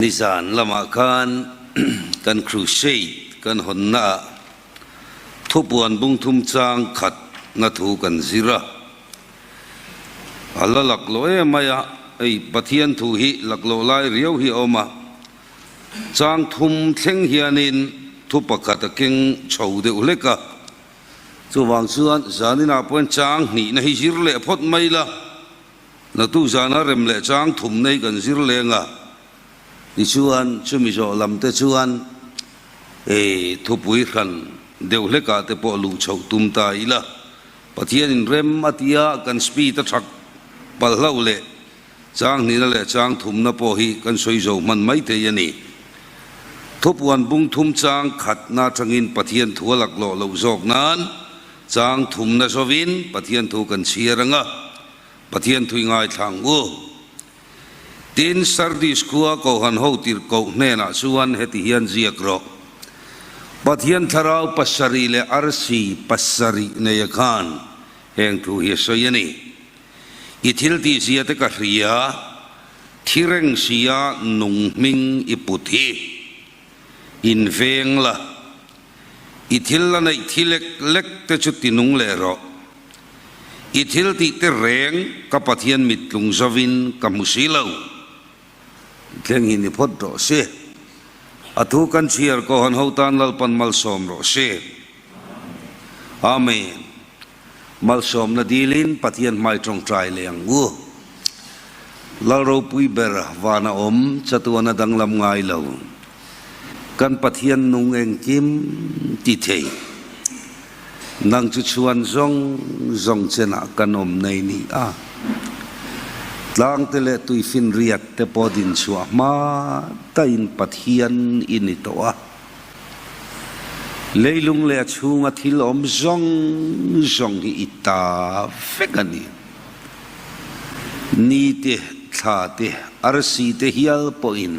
Nizan lamah khan kan crusade kan hawnna ah thupuan bungthum chang khat na thu kan zir a. A la laklawh em mai a, hei Pathian thu hi laklawh lai riau hi a awm a. Chang thum thleng hianin thu pakhat a keng chho deuh hlek a. Chuvang chuan zaninah pawhin chang hnihna hi zir leh phawt mai la. Natu zana rem leh chang thum nei kan zir leng a, tichuan chumi zawh lam te chuan ei thupui hran deuh hlekah te pawh luh chhoh tum ta ila, Pathianin rem a tia kan speed a thak palh hlauh leh chang hnihna leh chang thumna pawh hi kan sawi zo hman mai thei a ni. Thupuan bung thum chang khatna atangin Pathian thu a laklawh loh zawk nan chang thumna zawin Pathian thu kan chhiar ang a, Pathian thui ngaithla ang u. Tin, Sardis khua Kohan ho tirhkoh hnenah chuan heti hian ziak rawh, Pathian thlarau pasarih leh arsi pasarih neia khan heng thu hi a sawi a ni. I thil tihzia te ka hria, thi reng sia nung hming i put hi. Inveng la, i thil la neih thi lek lek te chu tinung leh rawh. I thil tih te reng ka Pathian mit tlung zovin ka hmu si lo. Thleng hi ni phawt rawh se. A thu kan chhiar Kohan ho tan Lalpan malsawm rawh se. Amen. Malsawmna dilin Pathian hmai tawngtai leh ang u. Lal ropui ber vana awm chatuana danglam ngai lo. Kan Pathian nung engkim ti thei. Nang chu chhuan zawng zawng chenah kan awm nei ni a. Tlangte leh tuifinriat te pawh din chhuah hma daihin Pathian i ni tawh a. Leilung leh a chhunga thil awm zawng zawng hi i ta vek a ni. Ni te, thla te, arsi te hial pawhin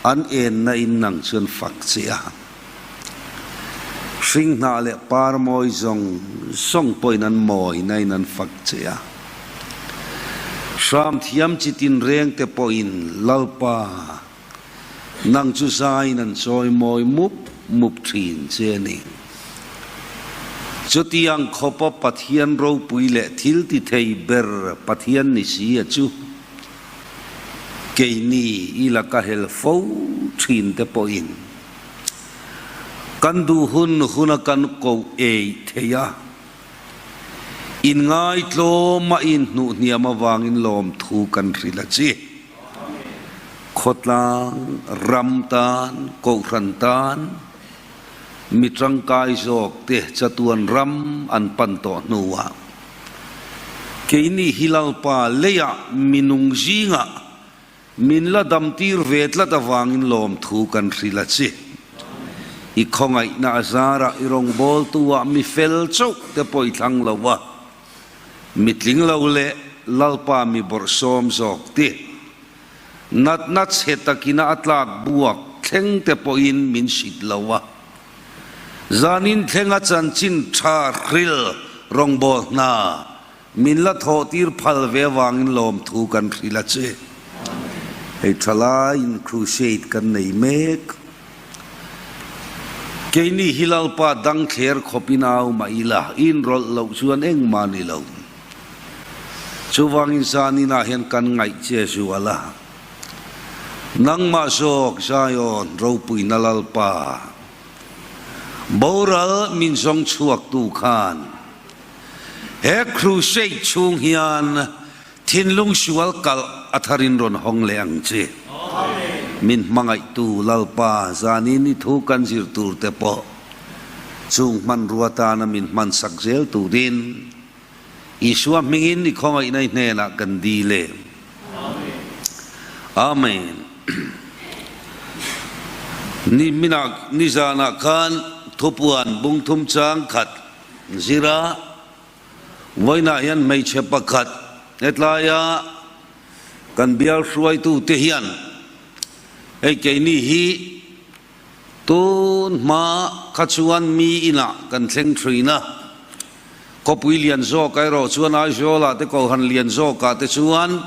an enna in nang chuan fak che a. Hringhnah leh par mawi zawng zawng pawhin an mawina in an fak che a. Hram thiam chi tinreng te pawhin Lalpa, Nang chu zaiin an chawi mawi mup mup thin che a ni. Chutiang khawpa Pathian ropui leh thil ti thei ber Pathian ni si a chu, keini i laka hel fo thin te pawhin kan duh hun huna kan koh ei thei a, inngaihtlawm a inhnuhhniam avangin lawmthu kan hrilh a chi. Khawtlang ram tan, kohhran tan, mi tangkai zawk te chatuan ram an pan tawh hnuah keini hi Lalpa leiah minung zingah min la damtir ve tlat avangin lawmthu kan hrilh a chi. I khawngaihna a zarah i rawngbawltu-ah mi fel chauh te pawh i thlang lo a. Mitling lo leh Lalpa mi bawrhsawm zawk ti. Natna chhe takina a tlak buak thleng te pawhin min sit lo a. Zanin thlenga chanchin tha hril rawngbâwl hna min la thawhtir phal ve avangin lawmthu kan hrilh a che. Hei thalaiin crusade kan nei mek. Keini hi Lalpa dang thler khawpin au mah ila, inrawlh loh chuan engmah ni lo. Chuvangin zaninah hian kan ngaih che zual a, nangmah zawk Zion ropuina Lalpa, boral min zawng chhuaktu khan he crusade chhung hian Thinlung sual kalh a tharin rawn hawng leh ang che. Min hmangaihtu Lalpa zanin i thu kan zir tur te pawh chung hmanrua tana min hmansak zel turin Isua hmingin i khawngaihna i hnenah kan dil e. Amen. Ni minah nizanah khan thupuan bungthum chang khat zira Vawiinah hian hmeichhe pakhat hetlaia kan bial hruaitute hian hei keini hi tun hma kha chuan mi inah kan thleng thin a, khawpui lian zawk erawh chuan Aizawlah te Kohhran lian zawkah te chuan.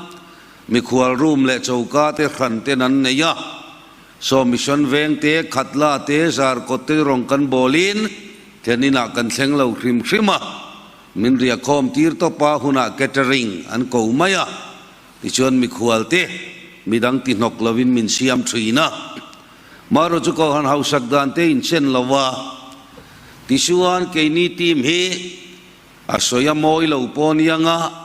Mikhual room leh choka te hran ten an nei a, saw mission veng te, khatla te, zarkawt te rawng kan bawlin thlen inah kan thleng lo hrim hrim a, min riahkhawm tir tawp a hunah catering an ko mai a, tichuan mikhual te midang ti hnawk lovin min siam thin a. Marawh chu Kohhran hausak dan te inchen lo a, tichuan keini team hi a sawi a mawi lo pawh anianga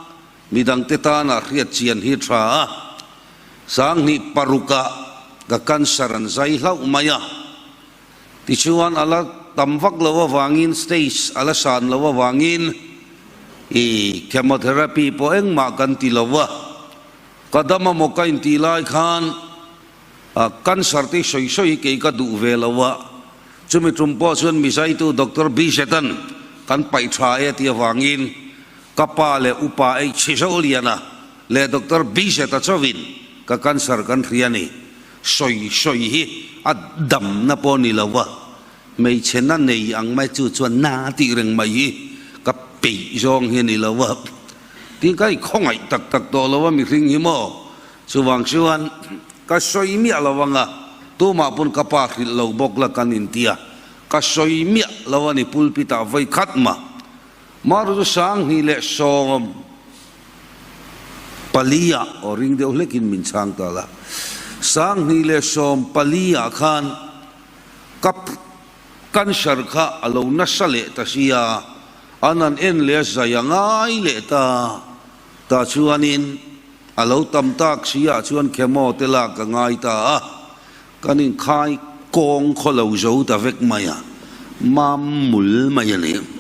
Midangte tana hriat chian hi tha a, 2006 ah ka cancer an zai hlauh mai a, tichuan a la tam vak lo avangin stage a la san lo avangin i chemotherapy pawh engmah kan ti lo a, ka dam amaw ka intih lai khan cancer te sawi sawi hi kei ka duh ve lo a, chumi tum pawh chuan mizaitu Doctor Bizetan kan paih tha e tih avangin Ka pa leh upa ei chhi zo lian a leh Doctor Bizet-a chauhin ka cancer kan hria a ni. Sawi sawi hi a damna pawh ni lo a, hmeichhe na nei ang mai chu chuan na tih reng mai hi ka peih zawng hi a ni lo a. Tin ka inkhawnghaih tak tak tawh lo a mihring hi maw? Chuvang chuan ka sawi miah lo ang a, tumah pawn ka pa hrilh lo bawk la kan intia, ka sawi miah lo a ni pulpit-ah vawi khat mah. Marutu 2014 ah aw ring deuh hlekin min chhang ta la. 2014 ah khan ka cancer kha a lo nasa leh ta sia, an han en leh a zai a ngai leh ta. Tah chuanin a lo tam tak si ah chuan chemo te lak a ngai ta a, kan inkhai kawng khaw lo zo ta vek mai a, mam mul mai a ni.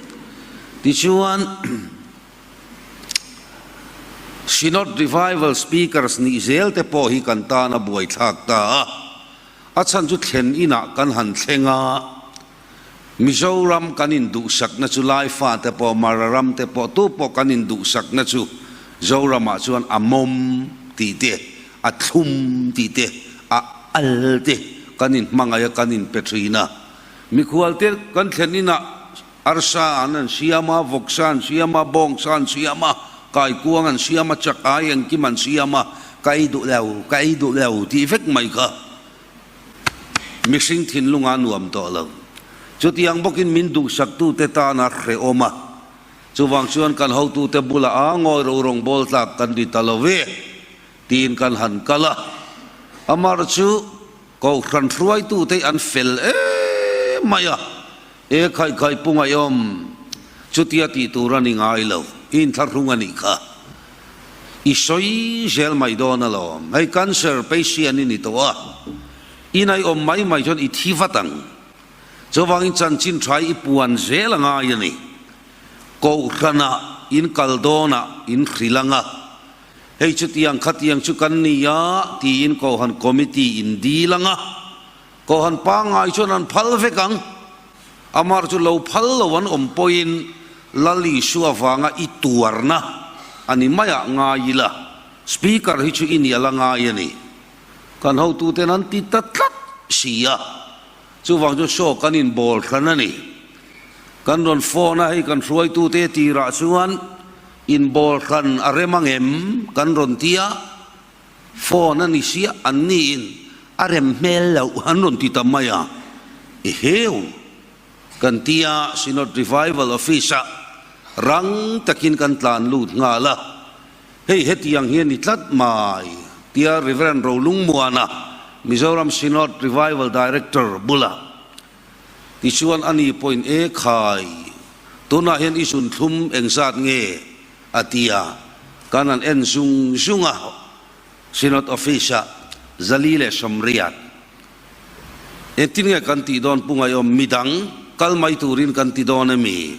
Tichuan, Synod Revival Speakers nih zel te pawh hi kan tan a buaithlak ta a, a chhan chu thlen inah kan han thleng a, Mizoram kan induhsakna chu Laifa te pawh, Mara ram te pawh, tu pawh kan induhsakna chu Zoramah chuan a mawm tih te, a thlum tih te, a al te kan inhmangaih a, kan inpe thin a. Mikhualte kan thlen inah arsa an an siam a, vawksa an siam a, bawngsa an siam a, kaikuang an siam a, chak ai engkim an siam a, ka ei duh lo, ka ei duh lo tih vek mai kha. Mihring thinlunga nuam tawh lo. Chutiang bawkin min duhsaktute tana hrehawm a. Chuvang chuan kan hotute bulah a ngawi ro rawng bawl tlak kan ti ta lo ve tiin kan han kal a. Amar chu Kohhran hruaitute an fel em mai a, E khaih khaih pu ngaihawm, chutia tih tur a ni ngai lo, i inthlahrung a nih kha. I sawi zel mai dawn alawm, hei cancer patient i ni tawh a, in a i awm mai mai chuan i thi vat ang. Chuvangin chanchin tha i puan zel a ngai a ni. Kohhranah in kal dawnah in hrilh ang a, hei chutiang khatiang chu kan ni a tiin Kohhran committee in dil ang a, Kohhran pangngai chuan an phal vek ang. Amar chu lo phal lo an awm pawhin Lal Isua vanga i tuarna a ni maiah ngai ila, Speaker hi chu i nia la ngai a ni. Kan hotuten an ti ta tlat si a, chuvang chu show kan inbawl hran a ni. Kan rawn phone a, hei kan hruaitute tirah chuan inbawl hran a rem ang em kan rawn ti a, Phone a ni sia an niin a rem hmel loh an rawn ti ta mai a, eheu kan tia Synod Revival Office ah rang takin kan tlan lut nghal a, hei hetiang hi a ni tlat mai tia Rev. Rolungmuana Mizoram Synod Revival Director bulah tichuan a ni pawhin e khai tunah hian i zunthlum engzat nge A ti a, kan han en zung zung a, Synod Office-ah 430. Engtin nge kan tih dawn Pu Ngaihawm, midang kal mai turin kan ti dawn emi?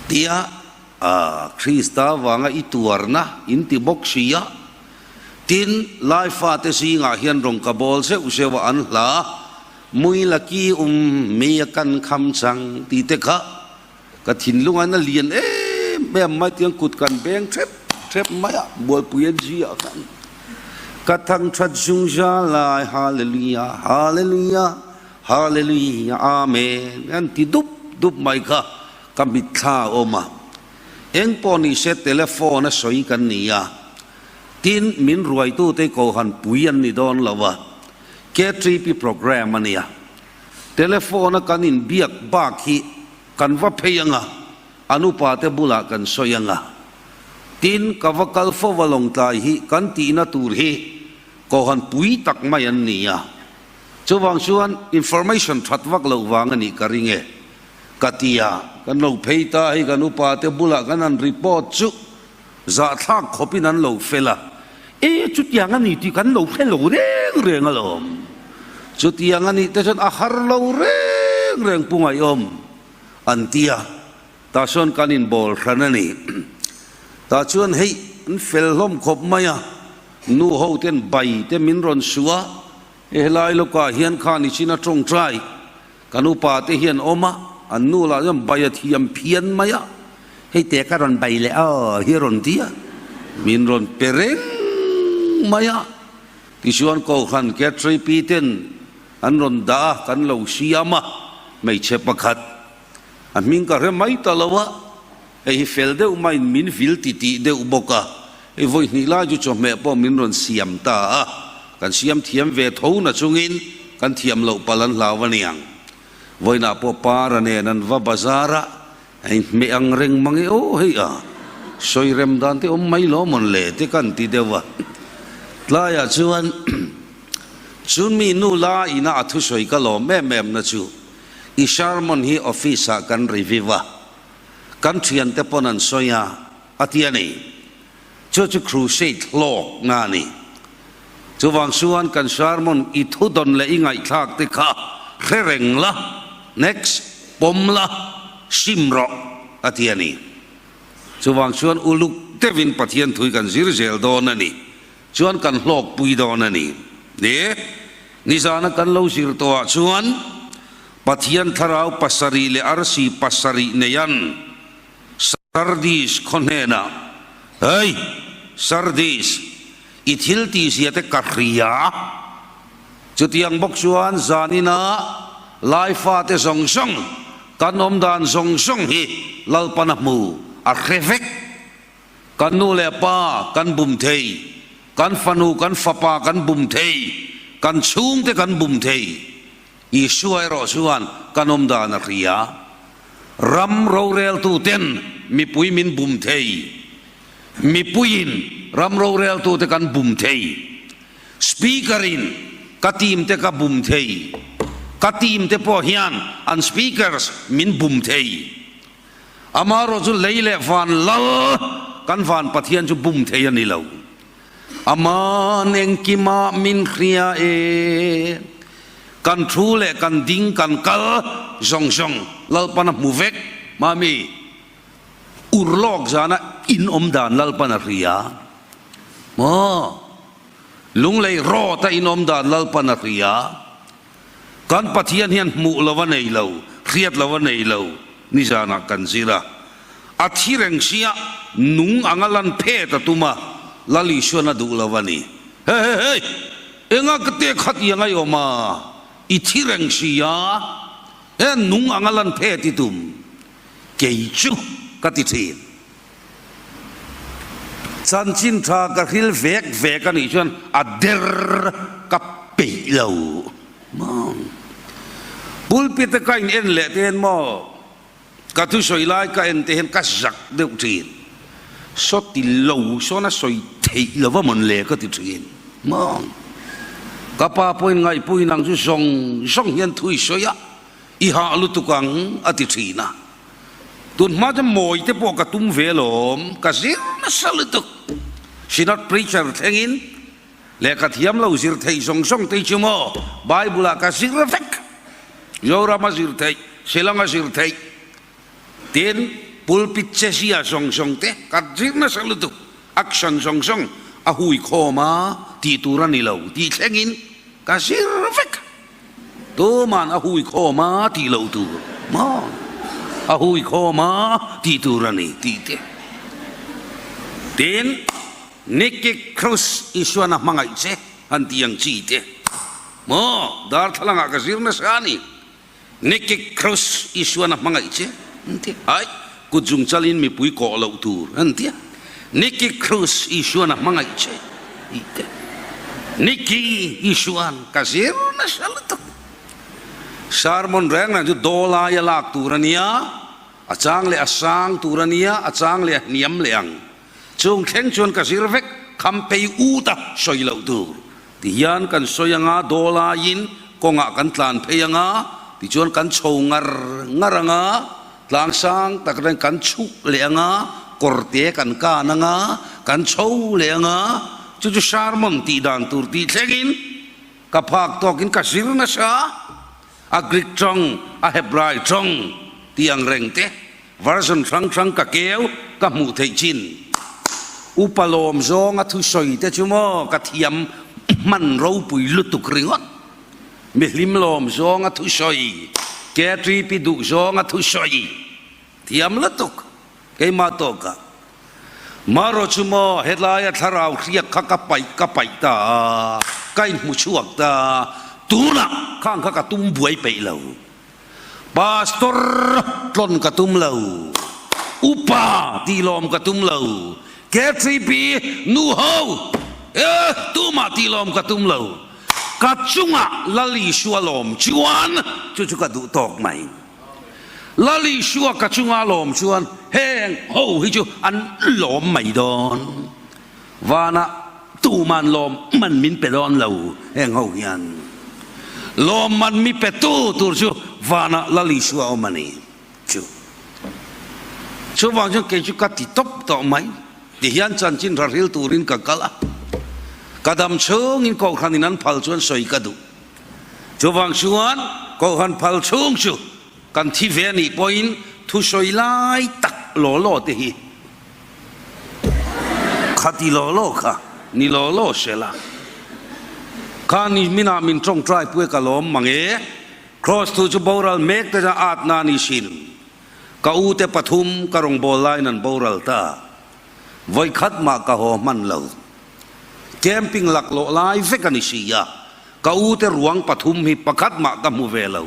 Tia a, Krista vanga i tuarna in ti bawk si a, tin Lai fate zingah hian rawn ka bawl zeuh zeuh a an hla, Mui laki um mi a kan kham chang tih te kha Ka thinlung an a lian em em mai tiang kut kan beng thep thep mai a, bualpui an ziah khan ka thang that zungza lai Hallelujah Hallelujah Hallelujah Amen an ti dup dup mai kha ka mitthla a awm a, eng pawh ni se telephone a sawi kan ni a. Tin, min ruaitute Kohhran pui an ni dawn lo a, KTP programme a nia. Telephone-a kan inbiak bak hi kan va phei ang a, an upate bulah kan sawi ang a. Tin, ka va kal fo a Lawngtlai hi kan tihna tur hi Kohhran pui tak mai an ni a. Chuvang chuan information that vak loh vang a nih ka ring e. Ka ti a, kan lo phei ta hei kan upate bulah kan han report chu zahthlak khawpin an lo fel a, e chutiang a ni tih kan lo hre lo reng reng alawm. Chutiang a nih te chuan a har lo reng reng pu Ngaihawm an ti a, tah chuan kan inbawl hran a ni. Tah chuan hei an fel hlawm khawp mai a, nu ho ten bai te min rawn suh a, helai lawkah hian khan i chin a tawngtai. Kan upa te hian awm a, an nu lah chuan bai a thiam phian mai a, hei te ka rawn bai leh a hi a rawn ti a, min rawn pe reng mai a, tichuan Kohhran Catry pi ten an rawn dah a, kan lo siam a, hmeichhe pakhat a hming ka hre mai ta lo a, hei hi fel deuh maiin min vil titih deuh bawk a, hei vawi hnih lai chu chawhmeh pawh min rawn siam ta a, kan siam thiam ve tho na chungin kan thiam loh palh an hlau a niang. Vawiinah pawh Para nen an va bazar a, hei hmeh ang reng mang e aw hei a, sawi rem dan te awm mai lo mawn le te kan ti deuh a. Tlaiah chuan chumi nu la ina a thusawi ka lawm em em na chu i sermon hi office ah kan review a, Kan thiante pawn an sawi a, a ti a ni. Chu chu crusade hlawkna a ni. Chuvang chuan kan sermon i thudawn leh i ngaihthlak te kha hre reng la, next, pawm la, sim rawh, a ti a ni. Chuvang chuan uluk deuhin Pathian thui kan zir zel dawn a ni. Chuan kan hlawkpui dawn a ni. Ni, nizana kan lo zir tawhah chuan Pathian thlarau pasarih leh arsi pasarih neian Sardis khaw hnenah, Hei, Sardis, i thil tihzia te ka hria. Chutiang bawk chuan zanina Laifate zawng zawng, kan awmdan zawng zawng hi Lalpana hmu a hre vek. Kan nu leh pa kan bum thei, kan fanu kan fapa kan bum thei, kan chhungte kan bum thei. Isua erawh chuan kan awm dan a hria. Ram roreltuten mipui min bum thei. Mipuiin ram roreltute kan bum thei. Speaker-in ka team-te ka bum thei. Ka team-te pawh hian an speakers min bum thei. Amaherawh chu lei leh van lal kan van Pathian chu bum thei a ni lo. Aman engkimah min hria e. Kan thu leh kan ding kan kal zawng zawng Lalpan a hmu vek. Mami, urlawk zana in awm dan Lalpan a hria maw? Lunglei rawt a in awm dan Lalpan a hria. Kan Pathian hian hmuh lo a nei lo, hriat lo a nei lo, nizanah kan zir a. A thi reng sia, nung anga lan phet a tum a, Lal Isuan a duh lo a ni. He he hei! Enga ka te khat i angai awm a, i thi reng sia, he nung anga lan phet i tum, kei chu ka ti thin. Chanchin tha ka hril vek vek a nih chuan a der ka peih lo maw. Pulpit a ka in en leh te hian maw ka thusawi lai ka en te hian ka zak deuh thin. Saw ti lo sawn a sawi theih lo va mawn le ka ti thin maw. Ka pa pawhin ngaihpuiin ang chu zawng zawng hian thu i sawi a, i hah lutuk ang a ti thin a. Tun hma chu mawi te pawh ka tum ve alawm, ka zir nasa lutuk. Synod preacher thlengin lehkha thiam lo zir theih zawng zawng te hi chu maw Bible ah ka zir vek. Zoram a zir theih, Shillong a zir theih, tin pulpit chezia zawng zawng te ka zir nasa lutuk. Action zawng zawng a hui khawm a tih tur a ni lo tih thlengin ka zir vek. Tuman a hui khawm a tih loh tur maw? A hui khawm a tih tur a ni tih te. Tin, Nicky Cruz Isuan a hmangaih che han tih ang chi te maw? Darthlalangah ka zir nasa a ni. Nicky Cruz Isuan a hmangaih che an ti. Ai, kut zung chalin mipui kawh loh tur an ti a. Nicky Cruz Isuan a hmangaih che. Tih te. Nicky Isuan ka zir nasa lutuk. Sermon reng reng chu dawlaia lak tur a nia, a chang leh a sang tur a nia, a chang leh a hniam leh ang. Chung thleng chuan ka zir vek, kham phei ut a sawi loh tur. Ti hian kan sawi anga dawlaiin kawngah kan tlan phei anga, tichuan kan chho ngar ngar anga, tlang sang tak atangin kan chhuk leh anga, kawrte kan kan anga, kan chho leh anga, chu chu sermon tih dan tur tih thlengin ka phak tawkin ka zir nasa, a Greek tawng, a Hebrai tawng tih ang reng te. Version hrang hrang ka keu ka hmuh theih chin. Upa lawm zawnga thusawi te chu maw ka thiam hman ropui lutuk ringawt. Mihlim lawm zawnga thusawi, KTP duh zawnga thusawi thiam lutuk keimah tawkah. Marawh chu maw helaia thlarau hriak kha ka paih ka paih ta a, ka inhmu chhuak ta a, tunah khang kha ka tum buai peih lo. Pastor tlawn ka tum lo, upa tih lawm ka tum lo, KTP nu ho eh tumah tih lawm ka tum lo, ka chungah Lal Isua lawm chuan chu chu ka duh tawk mai. Lal Isua ka chunga lawm chuan heng ho hi chu an lawm mai dawn. Vanah tuman lawmman min pe dawn lo heng ho hian. Lawmman mi pe tu tur chu vanah Lal Isua awm a ni chu. Chuvang chuan kei chu ka ti tawp tawh mai. Tihian chanchin ralhril turin ka kal a. Ka dam chhungin Kohhranin an phal chuan sawi ka duh. Chuvang chuan Kohhran phal chhung chu kan thi ve a nih pawhin thusawi lai tak law law te hi Kha ti law law kha ni law law se la. Kha ni minah min tawngtai pui ka lawm mang e. Kraws thu chu boral mek te chuan at na ni sin. Ka u te pathum ka rawngbâwl laiin an boral ta. Vawi khat mah ka haw hman lo. Camping laklawh lai vek a ni si a. Ka u te ruang pathum hi pakhat mah ka hmu ve lo.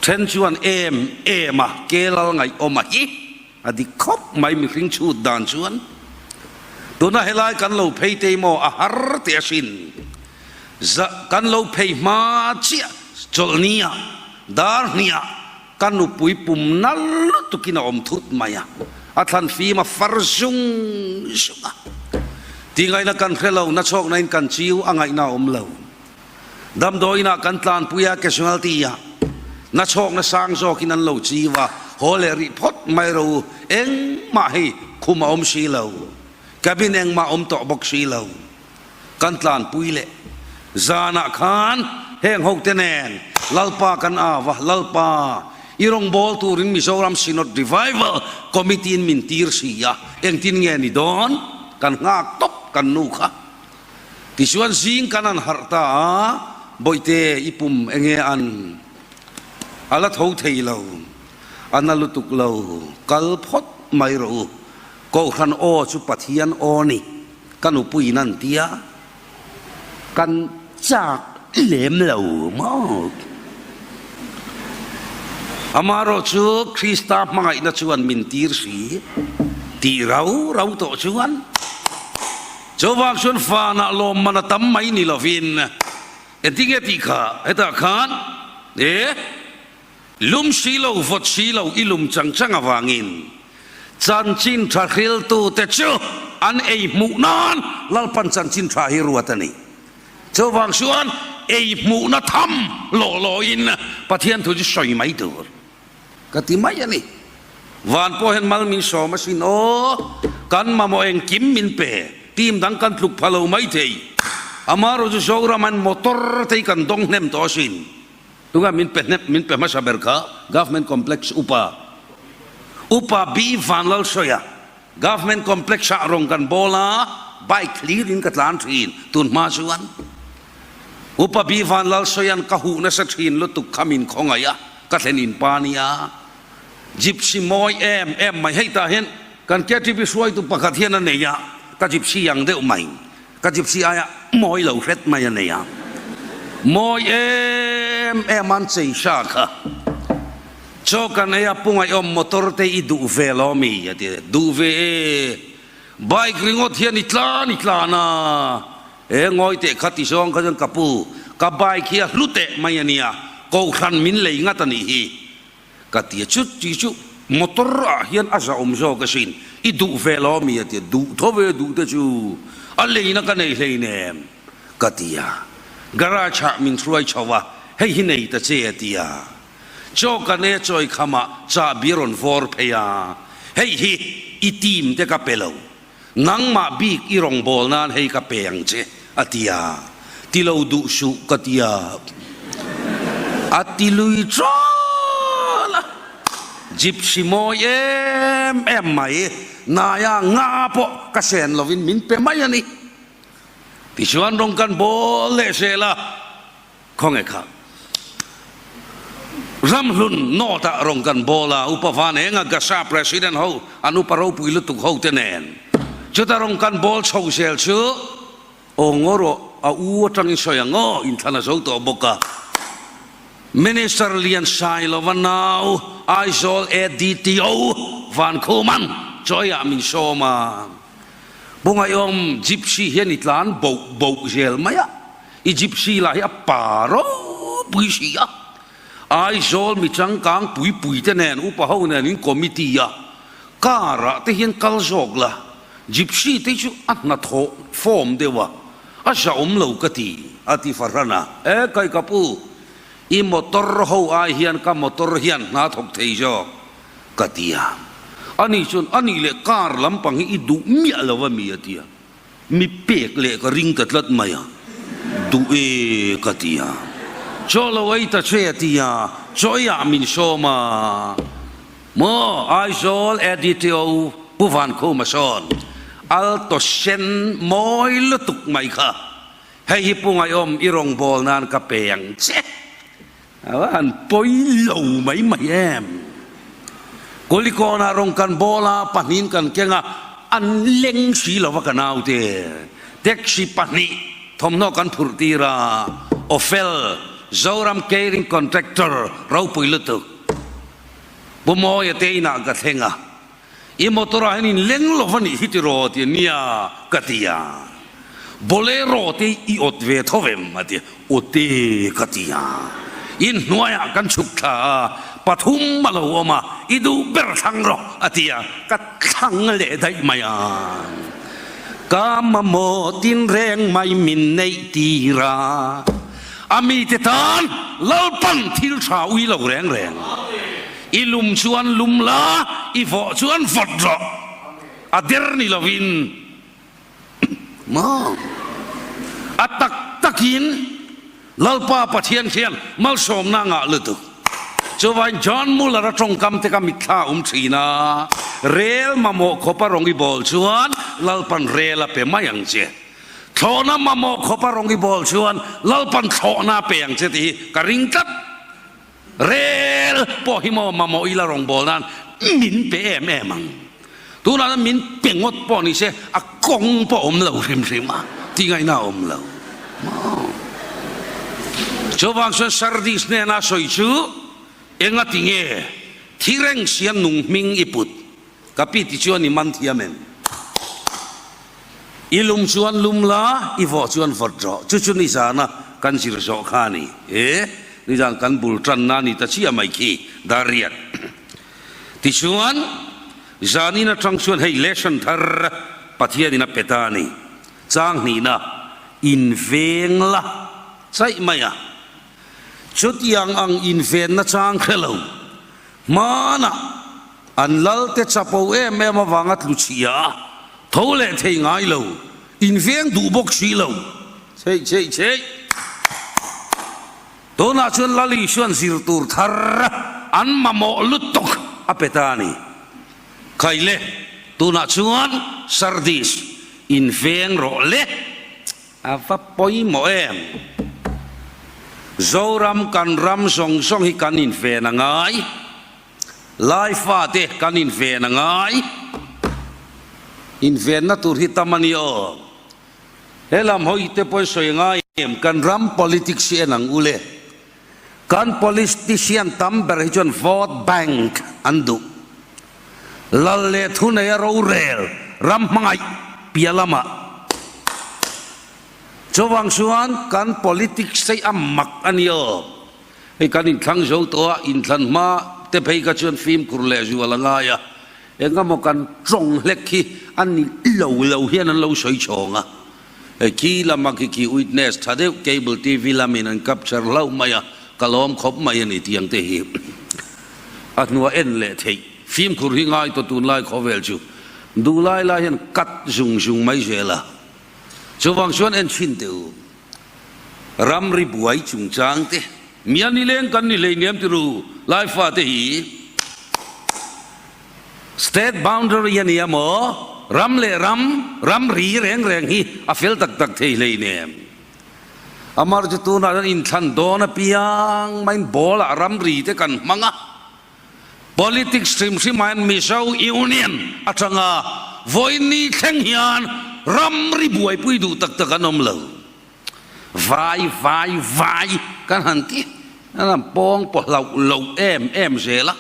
Then chuan em em a kelal ngaihawm a hi. A dik khawp mai mihring chhut dan chuan tuna helai kan lo phei tei maw a har teh asin. Za kan lo phei hma chiah chawlhnia dar hniah ka nupui pum nal lutukin a awm thut mai a, a thlan fim a far zung zung a. Tingaihna kan hre lo, nachhawkna in kan chiu a ngaihna a awm lo. Damdawiinah kan tlanpui a, casualty-ah nachhawkna sang zawkin an lo chiu a, haw leh rih phawt mai ro u, engmah hei khum a awm si lo, cabin engmah a awm tawh bawk si lo. Kan tlanpui leh zanah khan heng hote nen Lalpa kan au a, Lalpa, i rawngbâwl turin Mizoram Synod Revival Committee-in min tir si a, engtin nge ni dawn? Kan nghak tawp kan nu kha. Tichuan zing kan an harh ta a, Bawihte i pum enge an a la tho thei lo, a na lutuk lo, kal phawt mai rawh u, Kohhran aw chu Pathian aw ni, ka nupuiin an ti a, kan chak lem lo maw? Amaherawh chu Krista hmangaihna chuan min tir si tih rau rau tawh chuan, Chuvang chuan fanah lawmman a tam mai ni lovin engtinge tih kha hetah khan e lum si lo vawt si lo i lum chang chang avangin chanchin tha hriltute chu an ei hmuh nan Lalpan chanchin tha hi ruat a ni. Chuvang chuan ei hmuhna tham lawh lawhin Pathian thu chu sawi mai tur. Ka ti mai a ni. Van pawh hian mal min sawm asin aw, kan mamawh engkim min pe, team dang kan tluk pha lo mai thei. Amaherawh chu Zoram hian motor te hi kan dawng hnem tawh asin. Tunga min pe hnem, min pe hmasa ber kha Government Complex Upa, Upa B Vanlalsawi-a Government Complex ah rawng kan bawl a, bike hlir in ka tlan thin tun hma chuan. Upa B Vanlalsawia'n ka huh nasa thin lutuk kha min khawngaih a, ka thlen in pa nia. Gypsy mawi em em mai hei tah hian kan KTP hruaitu pakhat hian a nei a, ka gypsy ang deuh mai, ka gypsy aia mawi lo hret mai a nei a. Mawi em em an chei hra kha. Chaw kan ei a, Pungaihawm motor te i duh ve lo mi? a ti a, Duh ve e. Bike ringawt hian i tlan i tlan a, e ngawi teh kha ti zawng kha chuan ka pu, ka bike hi a hlu teh mai a nia, kohhran min lei ngat a nih hi. Ka ti a, chu chi chu motor ah hian a zahawm zawk asin, i duh ve lo ami a ti a, duh tho ve duh te chu a leina ka nei hleinem ka ti a, garage ah min hruai chho a, hei hi nei ta che a ti a, chaw kan e chawi kham ah chahbi a rawn vawr phei a, hei hi i team te ka pe lo, nangmah bik i rawngbâwl nân hei ka pe ang che, a ti a. Ti lo duh suh, ka ti a. A ti lui ṭâl a. Gypsy mawi em em mai, naia nga pawh ka sen lovin min pe mai a ni. Tichuan rawng kan bâwl leh zel a. Khawnge kha Ramhlun North ah rawn kan bawl a, Upa Van Enga Gasa President ho an upa ropui lutuk ho te nen chuta rawn kan bawl chho zel chu aw ngaw rawh a u atangin sawi ang aw inthlan a zo tawh bawk a. Minister Lian Sailova nau Aizawl ADTO Van Khuman chawiah min sawm a. Bungaiawm Gypsy hian i tlan boh boh zel mai a, i Gypsy lah hi a pa ropui si a, Aizawl mi changkang pui pui te nen upa ho nen in committee a car ah te hian kal zawk la, Gypsy te chu a hnathawh form deuh a, a zahawm lo ka ti, a ti fahran a. E kai ka pu, i motor ho ai hian ka motor hian hna thawk thei zawk. Ka ti a, ani chuan a nih leh car lampang hi i duh miah lo a mi a ti a, mi pek leh ka ring ta tlat mai a, duh e ka ti a, chaw lo ei ta che a ti a, chaw eiah min sawm a, maw Aizawl ADTO Pu Vankhuma sawn Alto sen mawi lutuk mai kha, hei hi Pu Ngaihawm i rawngbâwl nan ka pe ang che. A va han pawi lo mai mai em. Kulikawnah rawn kan bawl a, pahnihin kan keng a, an leng si lo va ka naute. Taxi pahnih thawmhnaw kan phurh tir a, Ofel, Zoram Caring Contractor ropui lutuk. Pu Mawia te inah ka thleng a, I motor ah hian in leng lo va nih hi tiraw ti a nia ka ti a, Bolero te i awt ve tho vem a ti a, awt e ka ti a, in hnuaiah kan chhuk thla a, pathum a lo awm a, i duh ber thlang rawh a ti a, ka thlang leh daih mai a, ka mamawh tinreng mai min neih tir a. A mite tan Lalpan thil tha ui lo reng reng. I lum chuan lum la, i vawh chuan vawt rawh. A der ni lovin maw? A tak takin Lalpa Pathian khian malsawmna a ngah lutuk. Chuvain John Muller a tawngkam te kha mitthla a awm thin a, Rel mamawh khawpa rawng i bawl chuan Lalpan rel a pe mai ang che. Thlawhna mamawh khawpa rawng i bawl chuan Lalpan thlawhna a pe ang che tih hi ka ring tlat. Rel pawh hi maw mamawh ila rawng bawl nan min pe em em ang. Tunah chuan min pe ngawt pawh ni se a kawng pawh a awm lo hrim hrim a, tih ngaihna a awm lo maw. Chuvang chuan Sardis hnena sawi chu engati nge thi reng sia nung hming i put? Ka pi ti chuan i man thiam em? I lum chuan lum la, i vawh chuan vawt rawh. Chu chu nizana kan zir zawh kha a ni. E, nizan kan bul tanna a ni ta chiah mai khi, Dariat. Tichuan, zanin atang chuan hei lesson thar Pathianin a pe ta a ni. Chang hnihna, inveng la chaih mai a. Chutiang ang invenna chang hre lo. Hmanah an lalte chapo em em avanga tlu chhia a, tho leh thei ngai lo, inveng duh bawk si lo. Chheih chheih chheih. Tunah chuan Lal Isuan zir tur thar an mamawh lutuk a pe ta a ni. Khaile, tunah chuan Sardis inveng rawh le. A va pawimawh em? Zoram kan ram zawng zawng hi kan inven a ngai, Laifate kan inven a ngai, invenna tur hi tam a ni aw. He lam hawi te pawhin sawi a ngai em? Kan ram politics hi en ang u le. Kan politician tam ber hi chuan vote bank an duh. Lal leh thuneia rorel. ram hmangaih piah lamah. Chuvang chuan kan politics te hi a mak a ni aw. Hei kan inthlang zo tawh a, inthlan hma te phei kha chuan fimkhur leh zual a ngai a, engemaw kan tawng hlek hi a ni lo lo hian an lo sawi chhawng a. Hei khi lama khi khi witness tha deuh cable TV lamin an capture hlauh mai a, ka lawm khawp mai a ni tiang te hi a hnua en leh theih. Fimkhur hi ngai tawh tunlai khawvel chu duh lai lai hian cut zung zung mai zel a. Chuvang chuan en chhin teh u, ramri buai chungchang te, mia nileng kan ni hleinem ti ru, Laifa te hi state boundary a nia maw, ram leh ram, ramri reng reng hi a fel tak tak thei hleinem. Amar chu tunah chuan inthlan dawn apiang maiin ball ah ramri te kan hmang a, Politics hrim hrimah hian Mizo Union atanga vawiin thleng hian ramri buaipui duh tak tak an awm lo. Vai vai vai kan han ti an han pawng pawh hlauh loh em em zel a.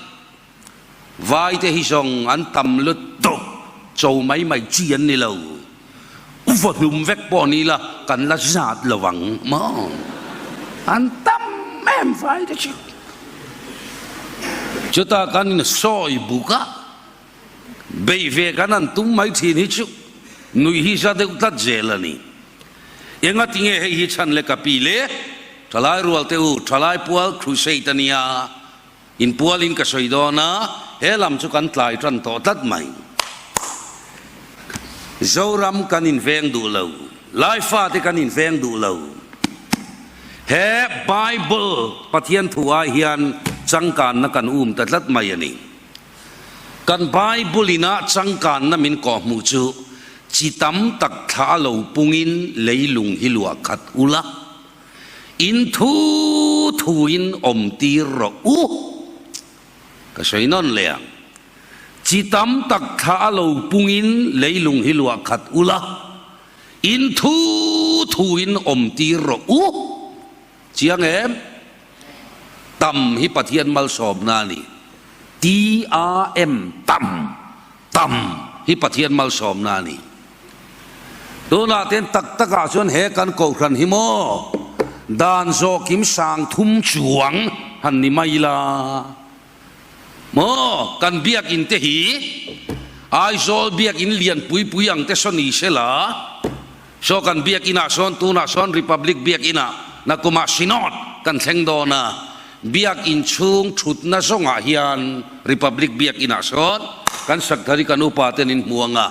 Vai te hi zawng an tam lutuk cho mai mai chi an ni lo. Vaw hlum vek pawh ni la kan la zat lo ang maw? An tam em vai te chu. Chutah kan in sawi buk a, beih ve kan han tum mai thin hi chu nui hi za deuh tlat zel a ni. Enga tinge hei hi chhan le ka pi le? Thalai rual te u, thalai pual crusade a nia. Inpualin ka sawi dawn a, he lam chu kan tlai tan tawh tlat mai. Zoram kan inveng duh lo, Laifate kan inveng duh lo. He Bible Pathian thu ai hian changkanna kan um ta tlat mai a ni. Kan Bible ina changkanna min kawhhmuh chu chi tam tak thla a lo pungin leilung hi luah khat ula. In thu thuin awm tir rawh u. Ka sawi nawn leh ang. Chi tam tak thla a lo pungin leilung hi luah khat ula, in thu thuin awm tir rawh u. Chiang em? Tam hi Pathian malsawmna a ni. T-A-M, tam. Tam hi Pathian malsawmna a ni. Tunah ten tak takah chuan he kan kohhran hi maw dan zawkim sang thum chuang han ni mai la maw kan biakin te hi Aizawl biakin lian pui pui ang te saw ni se la saw kan biakinah sawn tunah sawn Republic biakinah nakumah Synod kan thleng dawn a. Biakinn chhung thutna zawngah hian Republic Biakinnah sawn kan sakthari kan upa ten in hmu ang a,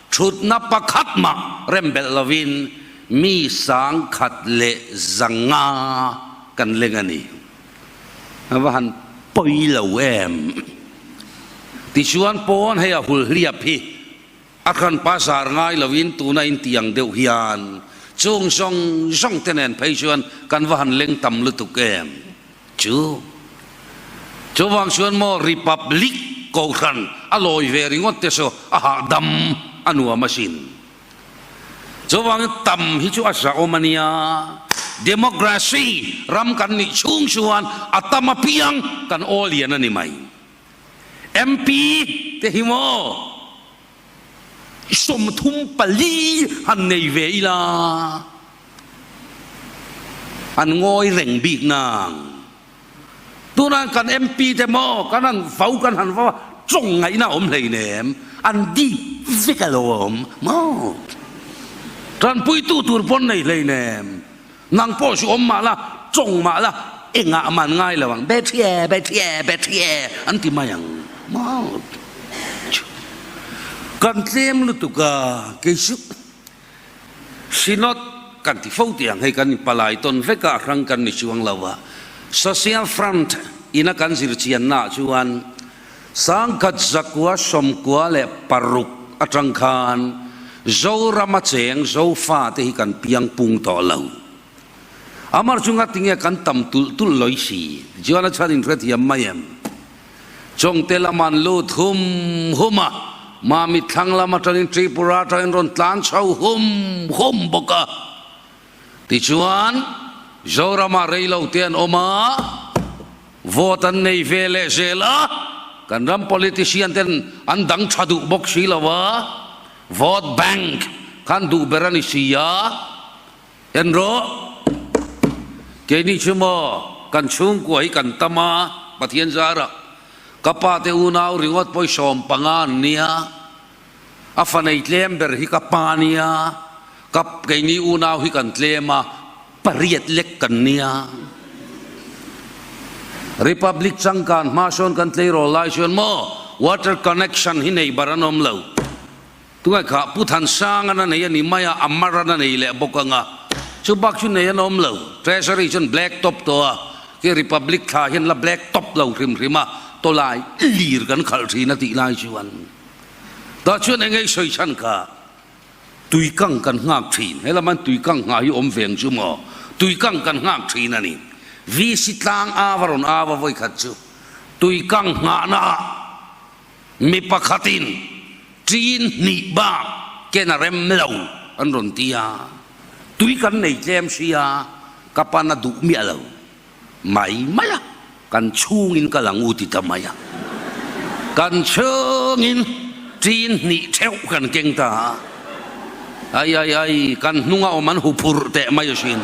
thutna pakhat mah rem belh lovin mi sangkhat leh zanga kan leng a ni. A va han pawi lo em? Tichuan pawn hei a hul hliap hi A hranpa zar ngai loin tuna intiang deuh hian chung zawng zawng te nen phei chuan kan va han leng tam lutuk em chu. Chuvang chuan maw Republic Kohhran a lawi ve ringawt te saw a hahdam a nuam asin. Chuvangin tam hi chu a zahawm a nia. Democracy ram kan nih chhung chuan a tam apiang kan aw lian a ni mai. MP te hi maw 34 han nei ve ila an ngawi reng bik nang. Tunah kan MP te maw kan han vau kan han vau a tawng ngaihna a awm hleinem an dip vek alawm maw. Tanpuitu tur pawn nei hleinem. Nang pawh chu awm mah la, tawng mah la, engah man ngai lo ang, Bethie, Bethie, Bethie an ti mai ang. Maw? Kan tlem lutuk a, kei chu Synod kan ti fo tih ang, hei kan inpalai tawn vek a, a hrang kan ni chuang lo a. Social Front ina kan zir chiannaah chuan 1996 atang khan Zorama cheng Zofate hi kan piang pung tawh lo. Amar chu ngatinge kan tam tulh tulh lawih si? Tichuan a chhan inhrethiam mai em? Chawngte lam an lut hum hum a, Mamit thlang lam atangin Tripura atangin rawn tlan chho hum hum bawk a. Tichuan Zorama reilote an awm a. Vote an nei ve leh zel a, kan ram politician ten an dang tha duh bawk si lo a. Vote bank khan duh ber a ni si a, en rawh. Keini chu maw kan chhungkua hi kan tam a, Pathian zarah ka pa te unau ringawt pawh hi 15 an nia, a fa nei tlem ber hi ka pa nia, ka keini unau hi kan tlem a, pariat lek kan nia. Republic changkan hma sawn kan tleirawl lai chuan maw water connection hi nei bar an awm lo. Tungai kha Pu Thansanga na nei a ni mai a, a mar a nei leh bawk ang a. Chu bak chu nei an awm lo. Treasury chuan black top tawh a, khi Republic thla hian la black top lo hrim hrim a, tawlai lir kan khalh thin a tih lai chuan. Tah chuan eng nge i sawi chhan kha? Tui kang kan nghak thin. He lama tui kang nghah hi awm veng chu maw? Tui kang kan nghak thin a ni. VC tlang ava rawn ava vawi khat chu tui kang nghahna ah mi pakhatin ṭin hnih bak ken a rem lo an rawn ti a. Tui kan nei tlem sia ka pan a duh miah lo. Mai mai a, kan chhungin ka lang u ti ta mai a. Kan chhungin ṭin hnih ṭheuh kan keng ta a. Ai ai ai, kan hnunga awm an hu phurh teh mai asin.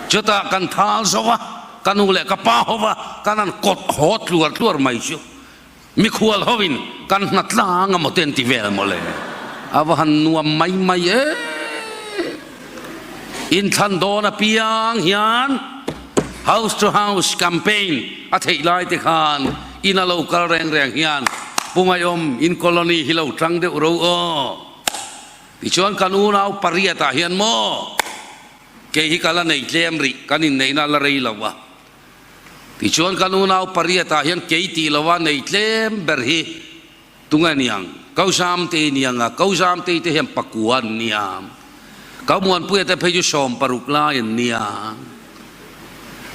Chutah kan thal zo a, ka nu leh ka pa ho va, kan han kawt haw tluar tluar mai chu. Mikhual hovin kan hna tlang a maw te an ti vel maw le? A va han nuam mai mai e! Inthlan dawn apiang hian house to house campaign a theih lai te khan in a lo kal reng reng hian Pu Ngaiawm in colony hi lo tang deuh ro aw. Tichuan kan unau pariat ah hian maw kei hi ka la nei tlem rih kan inneihna a la rei lo a. Tichuan kan unau pariatah hian kei tih lova nei tlem ber hi tunge niang? Kau Zamtei niang a, Kau Zamtei te hian pakua an nia. Kau Muanpuia te phei chu 60 lai an nia.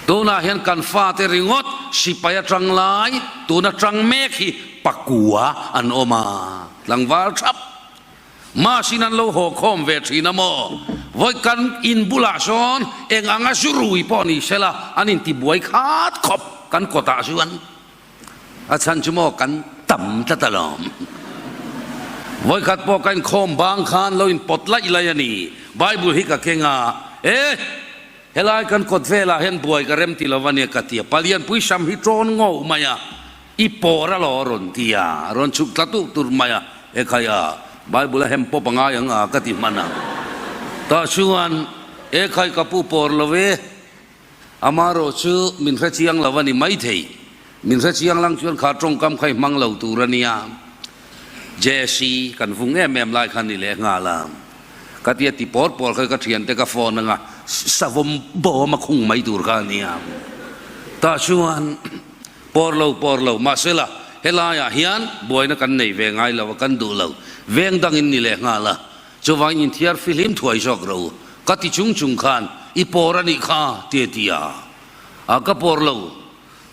Tunah hian kan fate ringawt sipai atang lai, tun atang mek hi pakua an awm a, tlangval thap. Mahsin an lo haw khawm ve thin a maw? Vawi kan in bulah sawn eng anga zu rui pawh ni sela an intibuai khat khawp kan kawtah chuan a chhan chu maw kan tam tlat alawm. Vawi khat pawh ka inkhawm bang khan lo inpawt laih laih a ni. Bible hi ka keng a, E! Helai kan kawt velah hian buai ka rem ti lo a nia ka ti a, Palianpui sam hi tawn ngawh mai a, I pawr a lo rawn ti a, rawn chhuk tla tuh tur mai a, Ekhai a, Bible a hem pawp a ngai ang a ka ti hman a. Tah chuan, Ekhai ka pu pawr lo e, amarawh chu min hre chiang lo a ni maithei, min hre chiang lang chuan kha tawngkam kha i hmang lo tur a nia. Jesse kan vung em em lai kha ni leh nghal a, ka tia ti pawr pawr kha ka thiante ka phone anga savawm bawm a khung mai tur kha a nia. Tah chuan. Pawr lo, pawr lo, mahsela helaiah hian buaina kan nei ve ngai lo a, kan duh lo. Veng dangin ni leh nghal a, chuvangin inthiar fihlim thuai zawk ro u. Ka ti chung chung khan i pawr a nih kha, ti a ti a. A, ka pawr lo.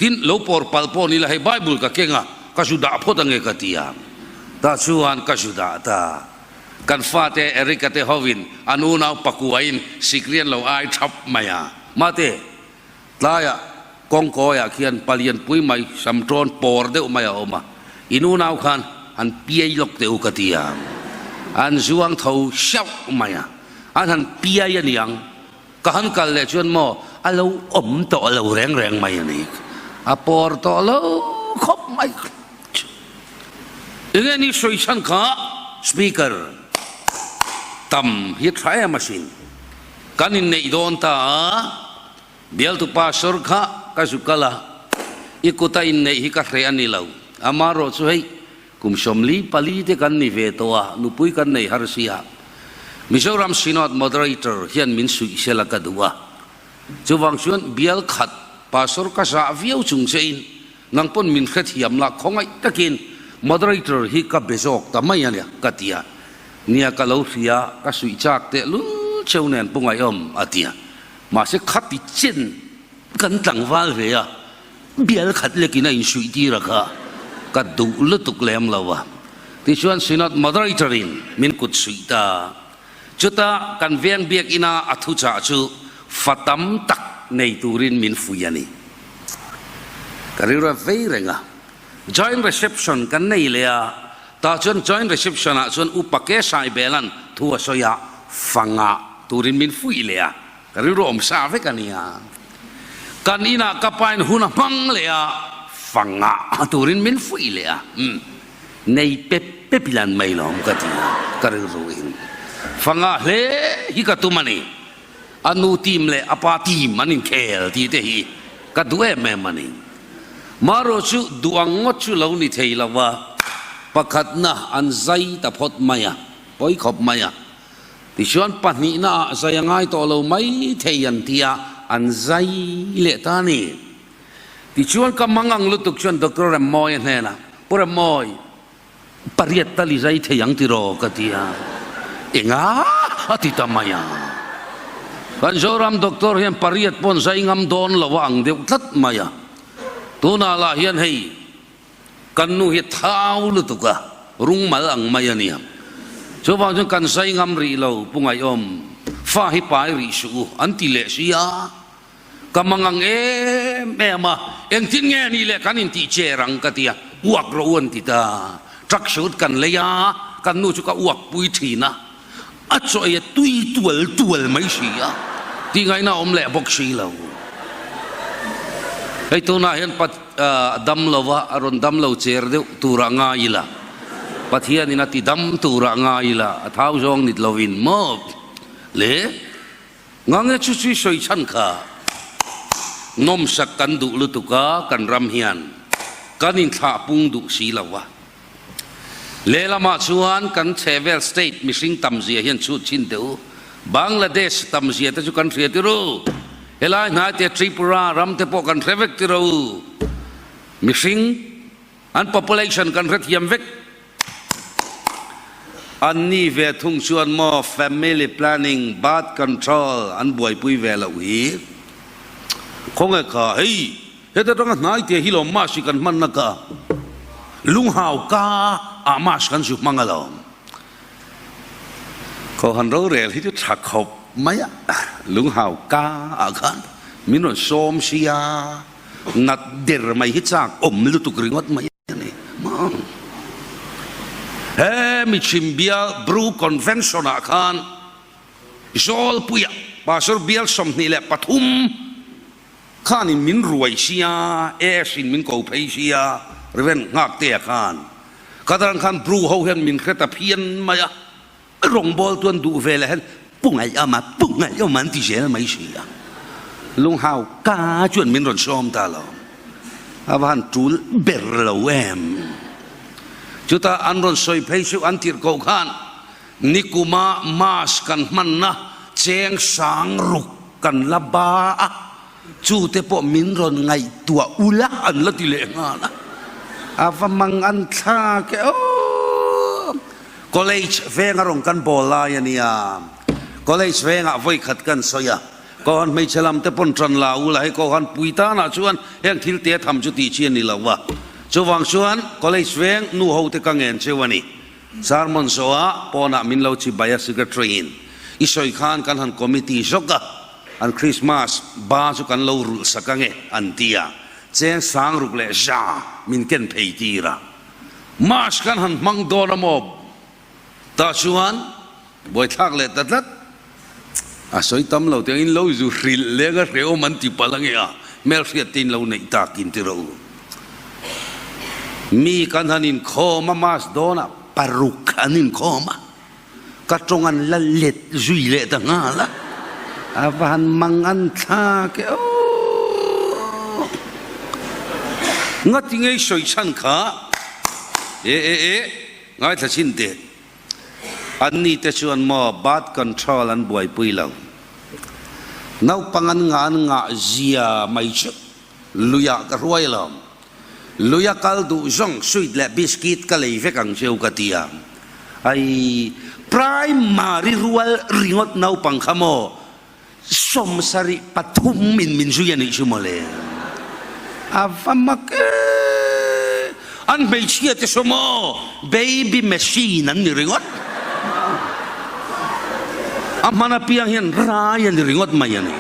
Tin, lo pawr palh pawh ni la, hei Bible ka keng a, ka zu dah phawt ange ka ti a. Tah chuan ka zu dah ta. Kan fate Eric-a te hovin an unau pakuain sikrian lo ai thap mai a. Mate, Tlaiah kawngkawiah khian palian pui mai samṭawn pawr deuh mai a awm a, in unau khan han piai lawk teh u ka ti a, an zuang tho hreuh mai a, an han piai a niang, ka han kal leh chuan maw a lo awm tawh lo reng reng mai a ni, a pawr tawh lo khawp mai. Enge ni sawi chhan kha speaker tam hi tha em asin. Kan inneih dawn ta a, bialtu pastor kha ka zu kal a, i kuta inneih hi ka hreh a ni lo. Amarawh chu hei, kum 44 te kan ni ve tawh a, nupui kan nei har si a. Mizoram Synod Moderator hian min suih sela ka duh a. Chuvang chuan bial khat pastor ka zah viau chung che in, nang pawn min hrethiam la khawngaih takin Moderator hi ka be zawk ta mai a nia ka ti a. Nia ka lo hria, ka suih chak teh lul cheu nen pu Ngaihawm a ti a. Mahse khati chen kan tlangval ve a, bial khat lekin a insuih tir a kha ka duh lutuk lem lo a. Tichuan Synod Moderator in min kut suih ta. Chuta kan veng biakina a thuchah chu fa tam tak nei turin min fuih a ni. Ka rilru a vei reng a. Joint reception kan nei leh a. Tah chuan joint reception ah chuan Upa Ke Saibela'n thu a sawi a, fanga turin min fuih leh a, ka rilru awm sa vek a nia. Kan inah ka pain hun a hmang leh a, fanga turin min fuih leh a, umm nei pep pep ila an mai lawm ka ti a, ka rilru in fanga hle hi ka tum a ni. A nu team leh a pa team an inkhel tih te hi ka duh em em a ni. Marawh chu duh ang ngawt chu lo ni thei lo va, pakhatna an zai ta phawt mai a, pawi khawp mai a. Tichuan pahnihna ah zai a ngai tawh lo mai thei an ti a, an zai leh ta a ni. Tichuan ka mang ang lutuk chuan Doctor Remmawia hnenah, Pu Remmawi, Pariat tal i zai thei ang tiraw ka ti a, enga a ti ta mai a. Kan Zoram doctor hian pariat pawn zai ngam dawn lo a ang deuh tlat mai a. Tunah lah hian hei kan nu hi thau lutuk a, rungmal ang mai a nia. Chuvang chuan kan zai ngam rih lo Pu Ngaihawm, fa hi pai rih suh u an ti leh si a. Ka mangang em em a, engtin nge anih leh kan intih cher ang ka ti a, uak rawh u an ti ta. Truck shoot kan lei a, kan nu chu ka uak pui thin a, a chaw ei a tui tual tual mai si a, tih ngaihna a awm leh bawk si lo. Hei tunah hian pat dam lo a, a rawn dam lo cher deuh turah ngai ila, Pathianin a ti dam turah ngai ila, a thau zawng nit lovin maw le. Ngange chu chui sawi chhan kha nawmsak kan duh lutuk a, kan ram hian kan inthlah pung duh si lo a. Lehlamah chuan kan chhehvel state mihring tam zia hian chhut chhin teh u. Bangladesh tam zia te chu kan hria tir u. Helai hnai te Tripura ram te pawh kan hre vek tir u. Mihring An population kan hrethiam vek. An ni ve thung chuan maw family planning, birth control an buaipui ve loh hi. Khawnge kha hei heta tanga hnai te hi lawm mask hi kan hmanna ka lunghau ka ah mask kan zu hmang alawm. Kohhran rorel hi chu tha khawp mai a, lunghau ka ah khan min rawn sawm sia. Nat der mai hi chak awm lutuk ringawt mai a ni. He mi chhimbial Bru Convention ah khan Zawlpuia Pastor bial 23 khanin min ruai sia, AS in min ko phei sia, Rev. Nghaktea khan. Khatarang khan Bru ho hian min hre ta phian mai a. Rawngbawl chuan duh ve leh hian pu ngaihawm a, pu ngaihawm an ti zel mai si a. Lunghau ka chuan min rawn sawm ta lo. A va han tul ber lo em. Chutah an rawn sawi phei chu an tirh koh khan nikuma mask kan hmanna cheng sang ruk kan la ba a, chu te pawh min rawn ngaihtuah ula an la ti leh nghal a. A va mang an thlak e aw. College venga rawn kan bawl lai a nia. College vengah vawi khat kan sawi a, Kohan hmeichhe lam te pawn tan la u la, hei Kohan pui tanah chuan heng thil te tham chu tih chi a ni lo a. Chuvang chuan College veng nu ho te ka ngen cheu a ni. Sermon zawhah pawnah min lo chi bai a secretary in i sawi khan kan han committee zawk a, an Christmas ba chu kan lo rulh sak ange an ti a, cheng sang ruk leh za min ken phei tir a. Mask kan han hmang dawn a maw? Tah chuan buaithlak leh ta tlat. A sawi tam lo tiangin lo zu hrilh leng a hrehawm an ti palh ange a, hmelhriat te in lo neih tak in ti rawh u. Mi kan han inkhawm a mask dawnah paruk an inkhawm a, ka tawng an la let zui leh ta nghal a, a va han mang an thlak e aw. Ngati ngei sawi chhan kha e e e ngaithla chhin teh. Anni te chuan maw birth control an buaipui lo. Naupang an ngah an ngah zia mai chu luiah ka hruai lo. Luia kal duh zawng sweet leh biscuit ka lei vek ang cheu ka ti a. Ai, primary rual ringawt naupang kha maw 73 in min zui a nih chu mawle. A va mak e! An hmeichhia te saw maw baby machine an ni ringawt. A hman apiang hian rai a ni ringawt mai a ni.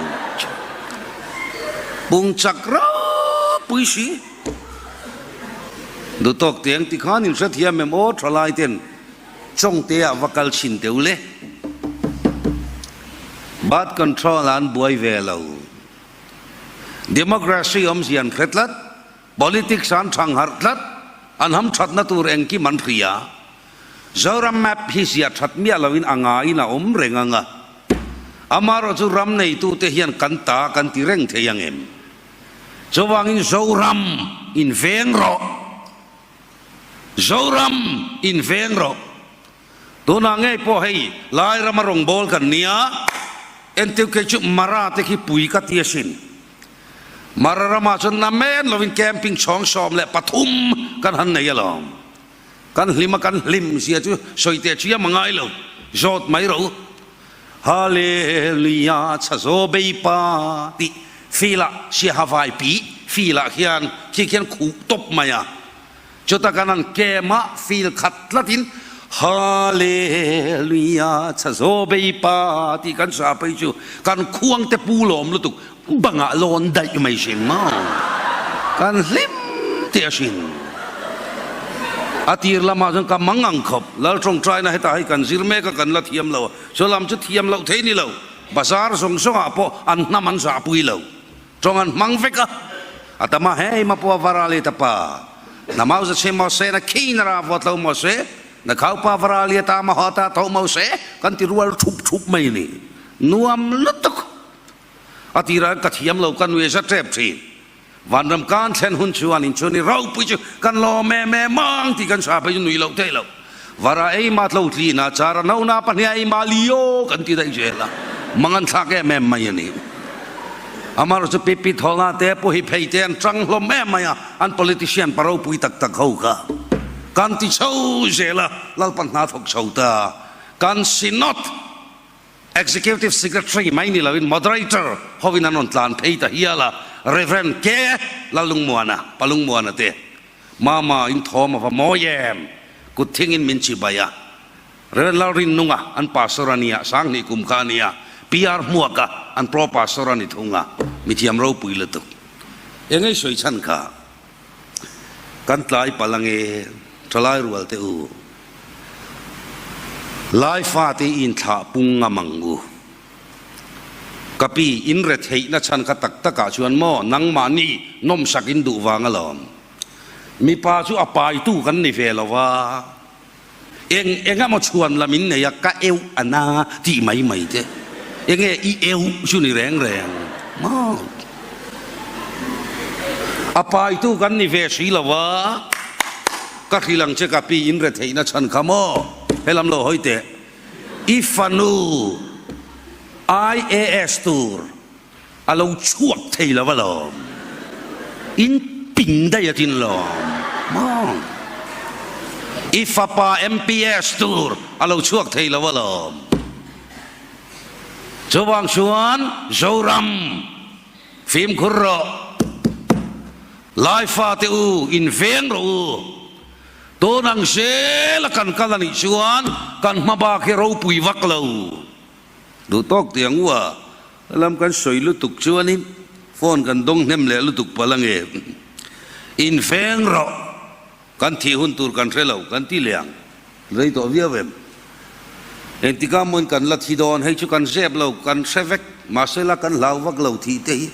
Pung chak ropui si. Duhtawk teh ang ti khan in hrethiam em aw thalai ten Chawngte ah va kal chhin teh u le. Birth control ah an buai ve lo. Democracy awmzia an hre tlat, politics ah an thang harh tlat, an ham thatna tur engkim an hria. Zoram map hi ziah that miah loin a ngaiin a awm reng ang a. Amaherawhchu chu ram neitute hian kan ta kan ti reng thei ang em? Chuvangin Zoram in veng rawh! Zoram in veng rawh! Tunah ngei pawh hei lai rama rawngbâwl kan nia, entir kei chu Mara te khi pui ka ti asin. Mara ramah chuan namen lovin camping chhawng 13 kan han nei alawm. Kan hlim a kan hlim zia chu sawi teh chiam a ngai lo, zawt mai rawh u. Hallelujah chhazaw bei pa tih feel ah siaha vai pi feel ah khian khi khian khuh tawp mai a, chuta kan han kem a feel khat tlat in Hallelujah chhazaw bei pa tih kan sa phei chu kan khuang te pu lawm lutuk Bangah lawn daih mai hrim maw? Kan hlim teh a hrin. A tir lamah chuan ka mang ang khawp. Lal tawngtaina hetah hei kan zir mek a, kan la thiam lo a. Chu lam chu thiam loh thei ni lo. Bazar zawng zawngah pawh an hnam an zahpui lo. Tawng an hmang vek a. A tam a, hei mapua varali ta pa. Na mau za che maw se, na khi na ra vawt lo maw se, na khau pa varali ta ma haw ta tho maw se, kan ti rual thup thup mai ni. Nuam lutuk. A tirah hian ka thiam lo ka nui za tep thin. Vanram kan thlen hun chuan inchhun i ropui chu kan lawm em em ang tih kan sa phei chu nui loh theih loh. Vara ei mah tlo tlin a, chara no na pahnih ei mah lio kan ti daih zel a, mang an thlak em em mai a ni. Amaherawhchu chu pipi thawlna te pawh hi phei te an tang hlawm em mai a, an politician pa ropui tak tak ho kha kan ti chho zel a, Lalpan hna thawk chho ta kan Synod Executive Secretary mai ni loin Moderator hovin an rawn tlan phei ta hial a, Rev. K. Lalungmuana, Palungmuana te, Mama in thawm a va mawi em? Kut thingin min chibai a. Rev. Lalrinnunga an pastor a nia, Sanghnih kum kha a nia, PR Hmuaka an pro pastor a ni thung a, mithiam ropui lutuk. Engei sawi chhan kha? Kan tlai palh ange, thalai rual teh u. Lai fate i inthlah pung ngam ang u. Ka pi, in re theihna chhan kha tak takah chuan maw nangmahni nawmsak in duh vang alawm. Mipa chu a paitu kan ni ve lo va, eng eng emaw chhuan lam in nei a, ka euh a na tih mai mai te. Enge i euh chu ni reng reng maw? A paitu kan ni ve si lo va. Ka hrilh ang che ka pi in retheihna chhan kha maw? Helam lo hawi teh. I fanu IAS tur a lo chhuak thei lo alawm. In ping daih a tin lawm maw? I fapa MPS tur a lo chhuak thei lo alawm. Chuvang chuan Zoram fimkhur rawh. Lai fate u, in veng rawh u. Tun ang zel a kan kal a nih chuan kan hma bak hi ropui vak lo. Duh tawk tih ang u a, helam kan sawi lutuk chuanin phone kan dawng hnem leh lutuk palh ange. In veng rawh, kan thih hun tur kan hre lo, kan ti leh ang. Rei tawh viau em? Engtikah mawiin kan la thi dawn? Hei chu kan zep lo, kan hre vek. Mahse la kan hlau vak lo thih te hi.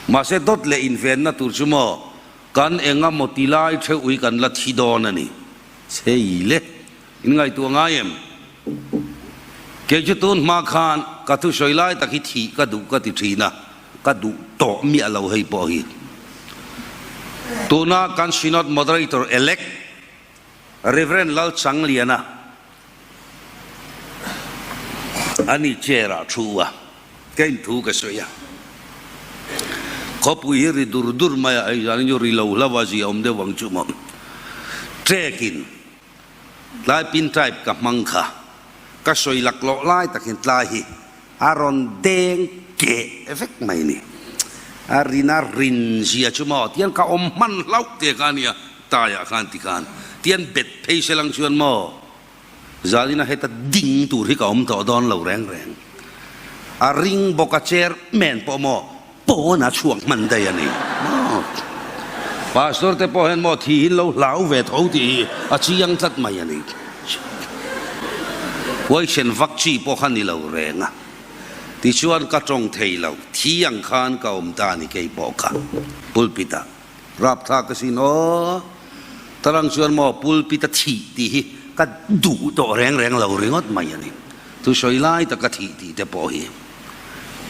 Mahse dawt leh invenna tur chu maw kan eng a maw ti lai theuh hi kan la thi dawn a ni. Chei le, in ngaihtuah ngai em? Kei chu tun hma khan ka thusawi lai tak hi thih ka duh ka ti thin a, ka duh tawh miah lo hei pawh hi. Tuna kan Synod Moderator elect Rev. Lalchangliana a ni chair ah thu a, ka inthu ka sawi a. Khawpui hi ri dur dur mai a, hei zan in ri lo hlauh a zia awm deuh ang chu maw. Trek in tlai pin type ka hmang kha, ka sawi laklawh lai tak hian tlai hi a rawn deng keh vek mai ni. A rina rin zia chu maw tian ka awm hman hlauh te kha a nia taiah khan ti khan tian bet phei se lang chuan maw zalina heta ding tur hi ka awm tawh dawn lo reng reng. A ring bawk a chairman pawh maw pawn a chhuak hman daih a ni maw. Pastor te pawh hian maw thi in lo hlau ve tho tih hi a chiang tlat mai a ni. Huaisen vak chi pawh kha ni lo reng a. Tichuan ka tawng thei lo, thi ang khan ka awm ta a ni kei pawh kha pulpit ah. Rapthlak asin aw, tarang chuan maw pulpit a thih tih hi ka duh tawh reng reng lo ringawt mai a ni. Thusawi lai taka thih tih te pawh hi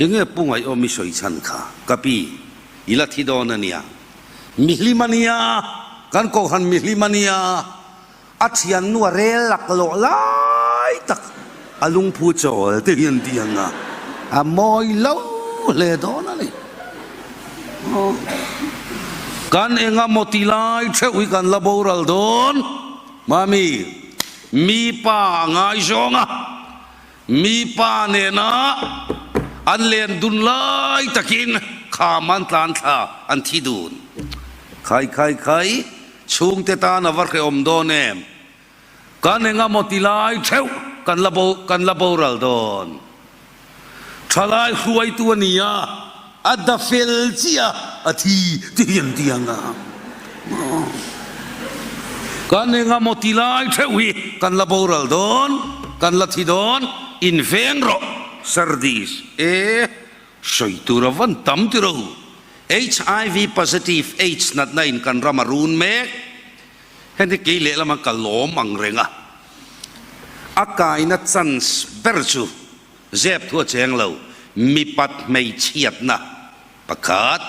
enge pu ngaihawm i sawi chhan kha ka pi i la thi dawn a nia, mihlim a nia, kan kohhran mihlim a nia, a thiannu a rel laklawh lai tak a lungphu chawl te hian ti ang a, a mawi lo hle dawn a ni. Kan enga maw ti lai theuh hi kan la boral dawn. Mami, mi pa a ngaizawng a, mi pa nena an len dun lai takin kham an tlan thla an thi dun. Khai khai khai, chhungte tan a va hrehawm dawn em? Kan engamaw ti lai theuh kan la bo kan la boral dawn. Thalai hruaitu a ni a, a da fel chiah a, a thi ti hian ti ang a. Kan engamaw ti lai theuh hi kan la boral dawn, kan la thi dawn, inveng rawh Sardis e, sawi tur a van tam ti ro. HIV positive aids natna in kan ram a run mek. Heng hi kei lehlam a ka lawm ang reng a. A kaina chance ber chu zep thu a cheng lo, mipat hmeichhiatna pakhat,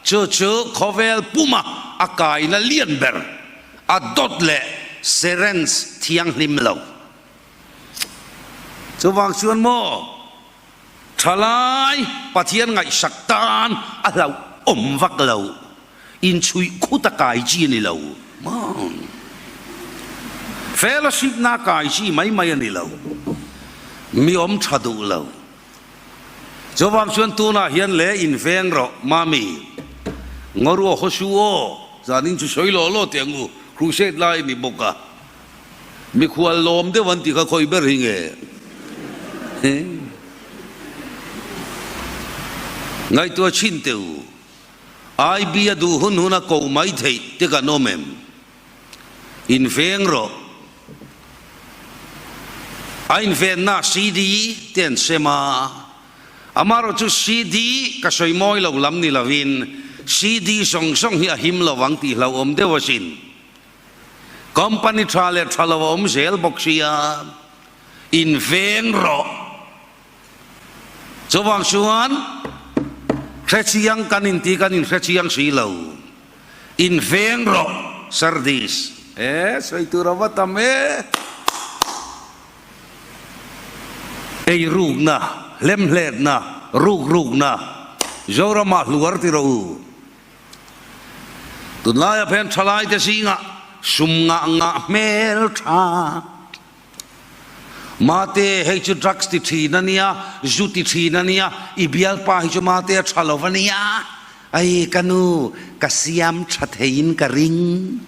chu chu khawvel puma a kaina lian ber, a dawt leh syringe thianghlim lo. Chuvang chuan maw thalai Pathian ngaihsak tan a hlauhawm vak lo. Inchhuih khut a kai chi a ni lo maw? Fellowship na kai chi mai mai a ni lo. Mi awm tha duh lo. Chuvang chuan tunah hian le inveng rawh mami. Ngaruah haw su aw, zanin chu sawi law law teh ang u, crusade lai a ni bawk a. Mikhual lawm deuh an ti kha khawi ber hi nge? Ngaihtuah chhin teh u. IB a duh hun hun a ko mai theih te kan awm em? Inveng rawh. A invenna CD te an sem a, amaherawh chu CD ka sawi mawi lo lam ni lovin CD zawng zawng hi a him lo ang tih hlauhawm deuh asin. Company tha leh tha lo a awm zel bawk sia, inveng rawh. Chuvang chuan hrechiang kan inti kan inhrechiang si lo. Inveng rawh Sardis. E sawi tur a va tam e. Eirukna, hlemhletna, rukrukna Zoramah hluar ti rawh u. Tunlaia phen thalaite zingah sum ngah ngah hmel tha. Mate, hei chu drugs ti thin a nia, zu ti thin a nia, i bialpa hi chu mate a tha lo a nia. Ai ka nu, ka siam tha theiin ka ring.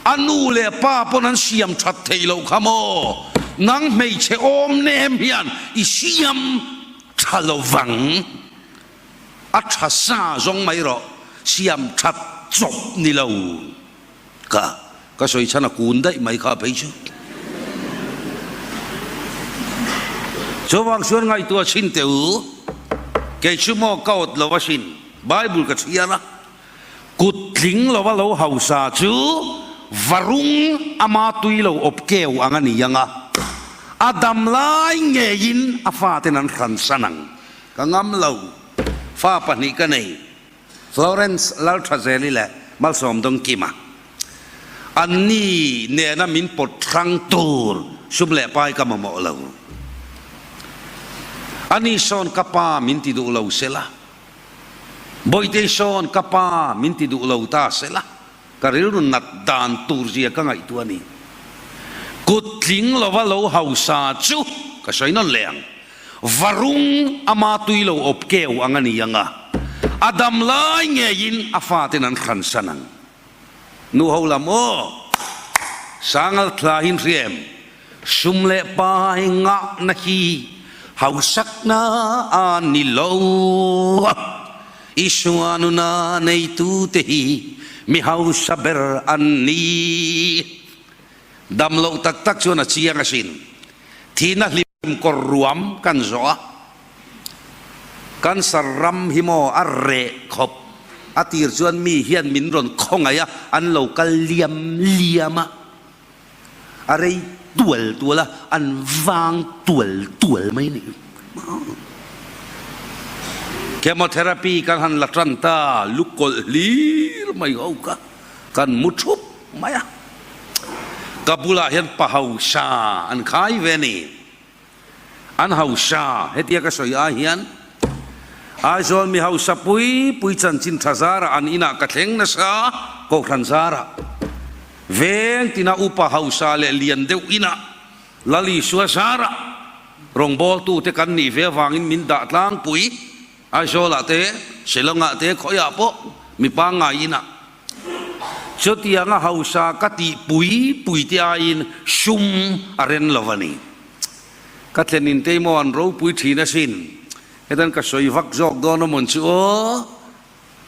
A nu leh pa pawn an siam that theih loh kha maw? Nang hmeichhe awm nem hian i siam tha lo vang. A tha sa zawng mai rawh, siam that chawp ni lo. Ka ka sawi chhan a kun daih mai kha phei chu. Chuvang chuan ngaihtuah chhin teh u, kei chu maw ka awt lo asin, Bible ka chhiar a, kut tling lova lo hausa chu varung ama tui lo awp keu ang a ni ang a, a dam lai ngeiin a faten an hransan ang. Ka ngam lo, fa pahnih ka nei. Florence Lalthazeli leh Malsawm Dawngkima anni nena min pawt hrang tur sum leh pai ka mamawh lo. Ani sawn ka pa min ti duh lo sela, Bawitei sawn ka pa min ti duh lo ta sela, ka rilru nat dan tur zia ka ngaihtuah a ni. Kut tling lova lo hausa chu ka sawi nawn leh ang. Varung ama tui lo awp keu ang a ni ang a, a dam lai ngeiin a faten an hransan ang. Nu ho lam aw, Sangal thla hin hria em? Sum leh pai ngahna hi hausakna a ni lo a. Isua nuna neitute hi mi hausa ber an ni. Dam loh tak tak chuan a chiang asin. Thihna hlim kawr ruam kan zawh a, cancer ram hi maw a reh khawp. A tir chuan mi hian min rawn khawngaih a, an lo kal liam liam a. A rei tual tual a, an vang tual tual mai ni. Chemotherapy kan han la tan ta, lu kawlh hlir mai ho kha kan mu thup mai a. Ka bulah hian pa hausa an khai ve ni. An hausa, hetia ka sawi ai hian Aizawl mi hausa pui pui chanchin tha zarah an inah ka thleng nasa, Kohhran zarah. Veng tina upa hausa leh lian deuh inah Lal Isua zarah rawngbawltute kan nih ve avangin min dah tlangpui. Aizawlah te, Shillongah te, khawiah pawh mi pangngai inah chutianga hausa ka tih pui pui te aiin sum a ren lo a ni. Ka thlenin te emaw an ropui thin asin. Hetan ka sawi vak zawk dawn a mawn chu aw.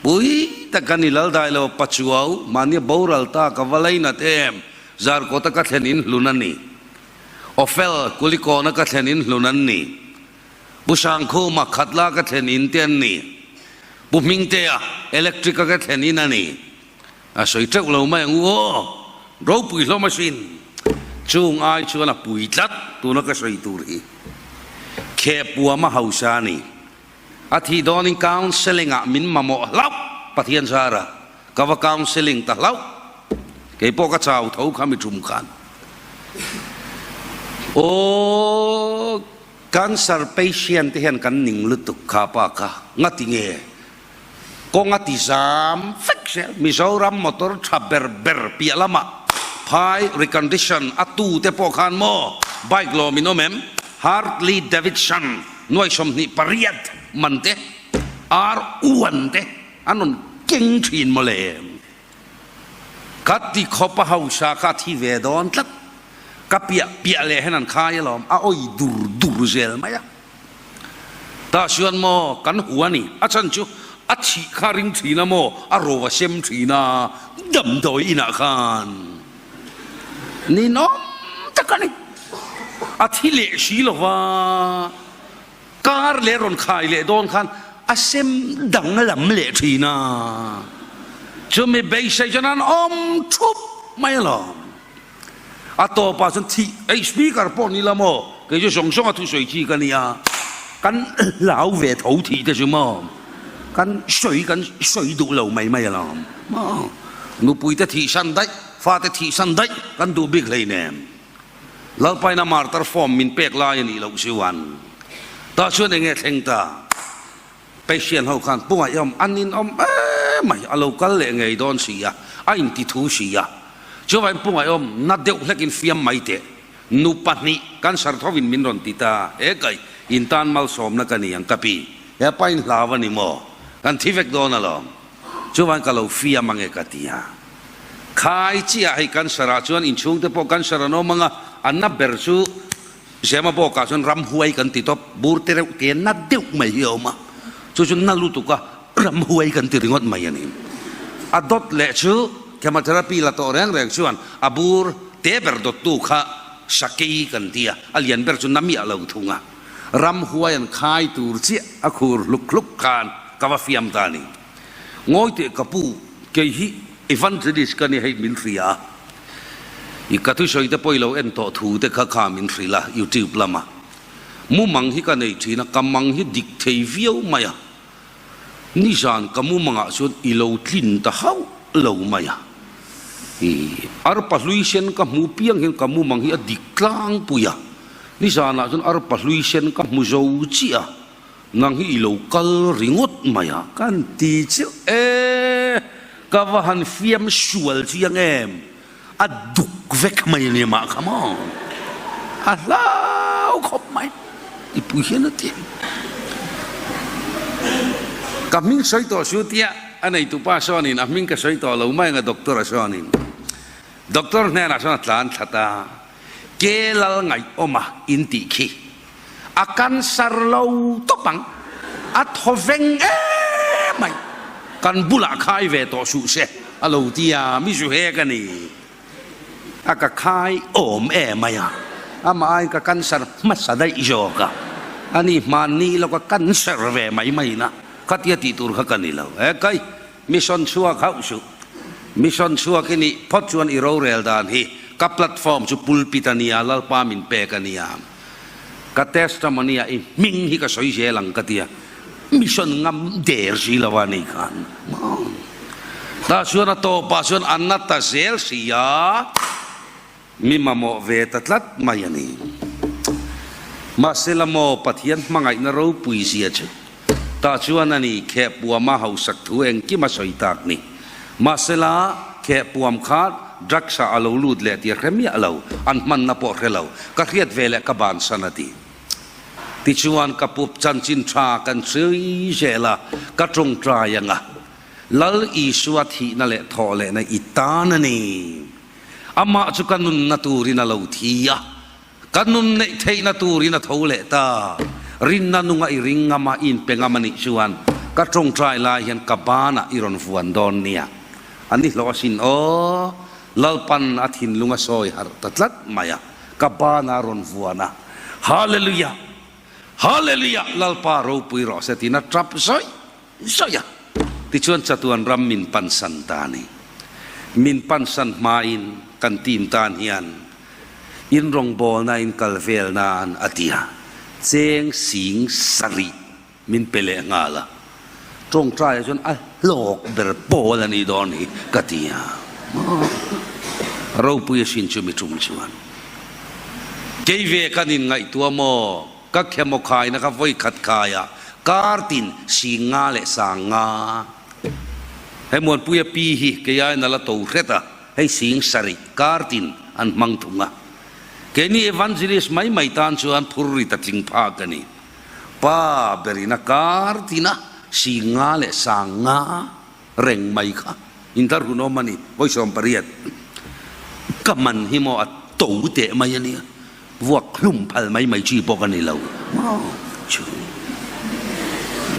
Pui tak ka ni lal dai lo pachuau mahni boral ta ka va lainat em Zarkawta ka thlenin hlun a ni. Awfel Kulikawna ka thlenin hlun an ni. Pu Sangkhuma Khatla ka thlen in te an ni. Pu Hmingtea Electric a ka thlen in a ni. A sawi teuh lo mai ang u aw. Ropui hlawm asin. Chung ai chuan a pui tlat tuna ka sawi tur hi. Khehpuam a hausa a ni. A thih dawnin counselling ah min mamawh hlauh Pathian zara ka va counselling ta hlauh. Kei pawh ka chau tho kha mi tum khan. Aw. Cancer patient te hian kan ning lutuk kha pa kha ngati nge kawng a ti zam vek zel Mizoram motor tha ber ber piah lamah phai recondition a tu te pawh khan maw bike lawm in awm em Hartley Davidson nuai 28 man te ar uan te an rawn keng thin mawle. Ka ti khawp a hausa kha a thi ve dawn tlat. Ka piah piah leh hian an khai alawm, a awi dur dur zel mai a. Tah chuan maw kan hu a ni, a chhan chu a thih kha ring thin a maw, a ro a sem thin a, damdawi inah khan ninawm tak a ni. A thi leh si lo va. Kar leh rawn khai leh dawn khan a sem danglam leh thin a, chumi beisei chuan an awm thup mai alawm. A tawpah chuan thih ei speaker pawh ni la maw, kei chu zawng zawng a thusawi chi ka nia, kan hlau ve tho thih te chu maw, kan sawi kan sawi duh lo mai mai alawm maw, nupuite thihsan daih, fate thihsan daih kan duh bik hleinem. Lalpaina martar form min pek lai a nih loh chuan tah chuan enge thleng ta? Patient ho khan Pu Ngaihawm an inawm em mai, a lo kal leh ngei dawn si a, a inti thu si a. Chuvangin Pu Ngaihawm na deuh hlekin fiam mai teh, nu pahnih cancer thovin min rawn ti ta, he kai in tan malsawmna ka ni ang ka pi, he pa in hlau a ni maw? Kan thi vek dawn alawm. Chuvangin ka lo fiam ange ka ti a. Khai chiah hei cancer ah chuan inchhung te pawh cancer an awm ang a, a na ber chu Zemabawk ah chuan ramhuai kan ti tawp, bur te reuh te na deuh mai hi a awm a, chu chu na lutuk a ramhuai kan ti ringawt mai a ni. A dawt leh chu chemotherapy la tawh reng reng chuan a bur te ber dawttu kha sakei kan ti a, a lian ber chu na miah lo thung a, ramhuai an khai tur chiah a khur hluk hluk khan ka va fiam ta a ni. Ngawi teh ka pu, kei hi evangelist ka ni hei min hria a, i ka thusawi te pawh i lo en tawh thu te kha kha min hrilh a youtube lama mumang hi ka nei thin a, ka mang hi dik thei viau mai a, nizan ka mumangah chuan i lo tlin ta hauh lo mai a, i arpa hlui sen ka hmu piang hian ka mumang hi a dik tlangpui a, nizanah chuan arpa hlui sen ka hmu zo chiah a. Nang hi i lo kal ringawt mai a. Kan ti chiah e, ka va han fiam sual chiang em, a duk vek mai a ni mah kha maw, a hlau khawp mai ti pui hian a ti. Ka hming sawi tawh su tia a neitupa sawnin a hming ka sawi tawh lo mai ang a doctor a sawnin doctor hnenah sawn a tlan thlat a, ke lal ngaihawm a in tih khi. A cancer lo tawp ang, a thaw veng em mai. Kan bulah khai ve tawh suh se, a lo ti a, mi zu hek a ni. A ka khai awm em mai a, amah aiin ka cancer hmasa daih zawk a, ani hmanni lawka cancer ve mai mai na khatia tih tur kha ka ni lo. He kai, mission chhuak hauh suh. Mission chhuak i nih phawt chuan i rorel dan hi ka platform chu pulpit a nia, Lalpa min pek a nia. Ka testimony ah i hming hi ka sawi zel ang ka tia, mission ngam der si lo a ni khan. Tah chuan a tawpah chuan a na ta zel si a, mi mamawh ve ta tlat mai a ni. Mahse la maw Pathian hmangaihna ropui zia chu tah chuan a ni khehpuama hausak thu engkim a sawi tak ni. Mahse la khehpuam kha drugs ah a lo lut leh tih a hre miah lo, an hmanna pawh hre lo, ka hriat ve leh ka bansan a ti. Tichuan ka pup chanchin tha kan hri zel a, ka tawngtai ang a, Lal Isua thihna leh thawh lehna i tan a ni. Amah chu ka nunna turin a lo thi a, ka nun neih theihna turin a tho leh ta. Rinna nunga i ring ngam a, i inpe ngam a nih chuan ka tawngtai lai hian ka banah i rawn vuan dawn nia. A ni hlawh asin aw, Lalpan a thinlung a sawi harh ta tlat mai a. Ka bana rawn vuan a, Hallelujah! Hallelujah! Lalpa ropui rawh se tiin a tap zawih zawih a. Tichuan chatuan ram min pansan ta a ni. Min pansan hmain kan team tan hian in rawngbawlna in kal vel nan a ti a, cheng sing sarih Min pe leh nghal a, tawngtaiah chuan a hlawk ber pawl a nih dawn hi ka ti a, ropui a hrin chu mi tum chuan kei ve kan in ngaihtuah maw, ka khemaw khaina kha vawi khat khaiah kar tin sing nga leh sang nga, he Muanpuia pi hi kei aiin a la to hret a, hei sing sarih kar tin an hmang thung a, keini evangelist mai mai tan chuan phur ri ta tling phak a ni. Pa berin a kar tin a, si nga leh sang nga reng mai kha intlar hun awm a ni. Vawi 18 ka man hi maw a to teh mai a nia, vuak hlum phal mai mai chi pawh ka ni lo. Chu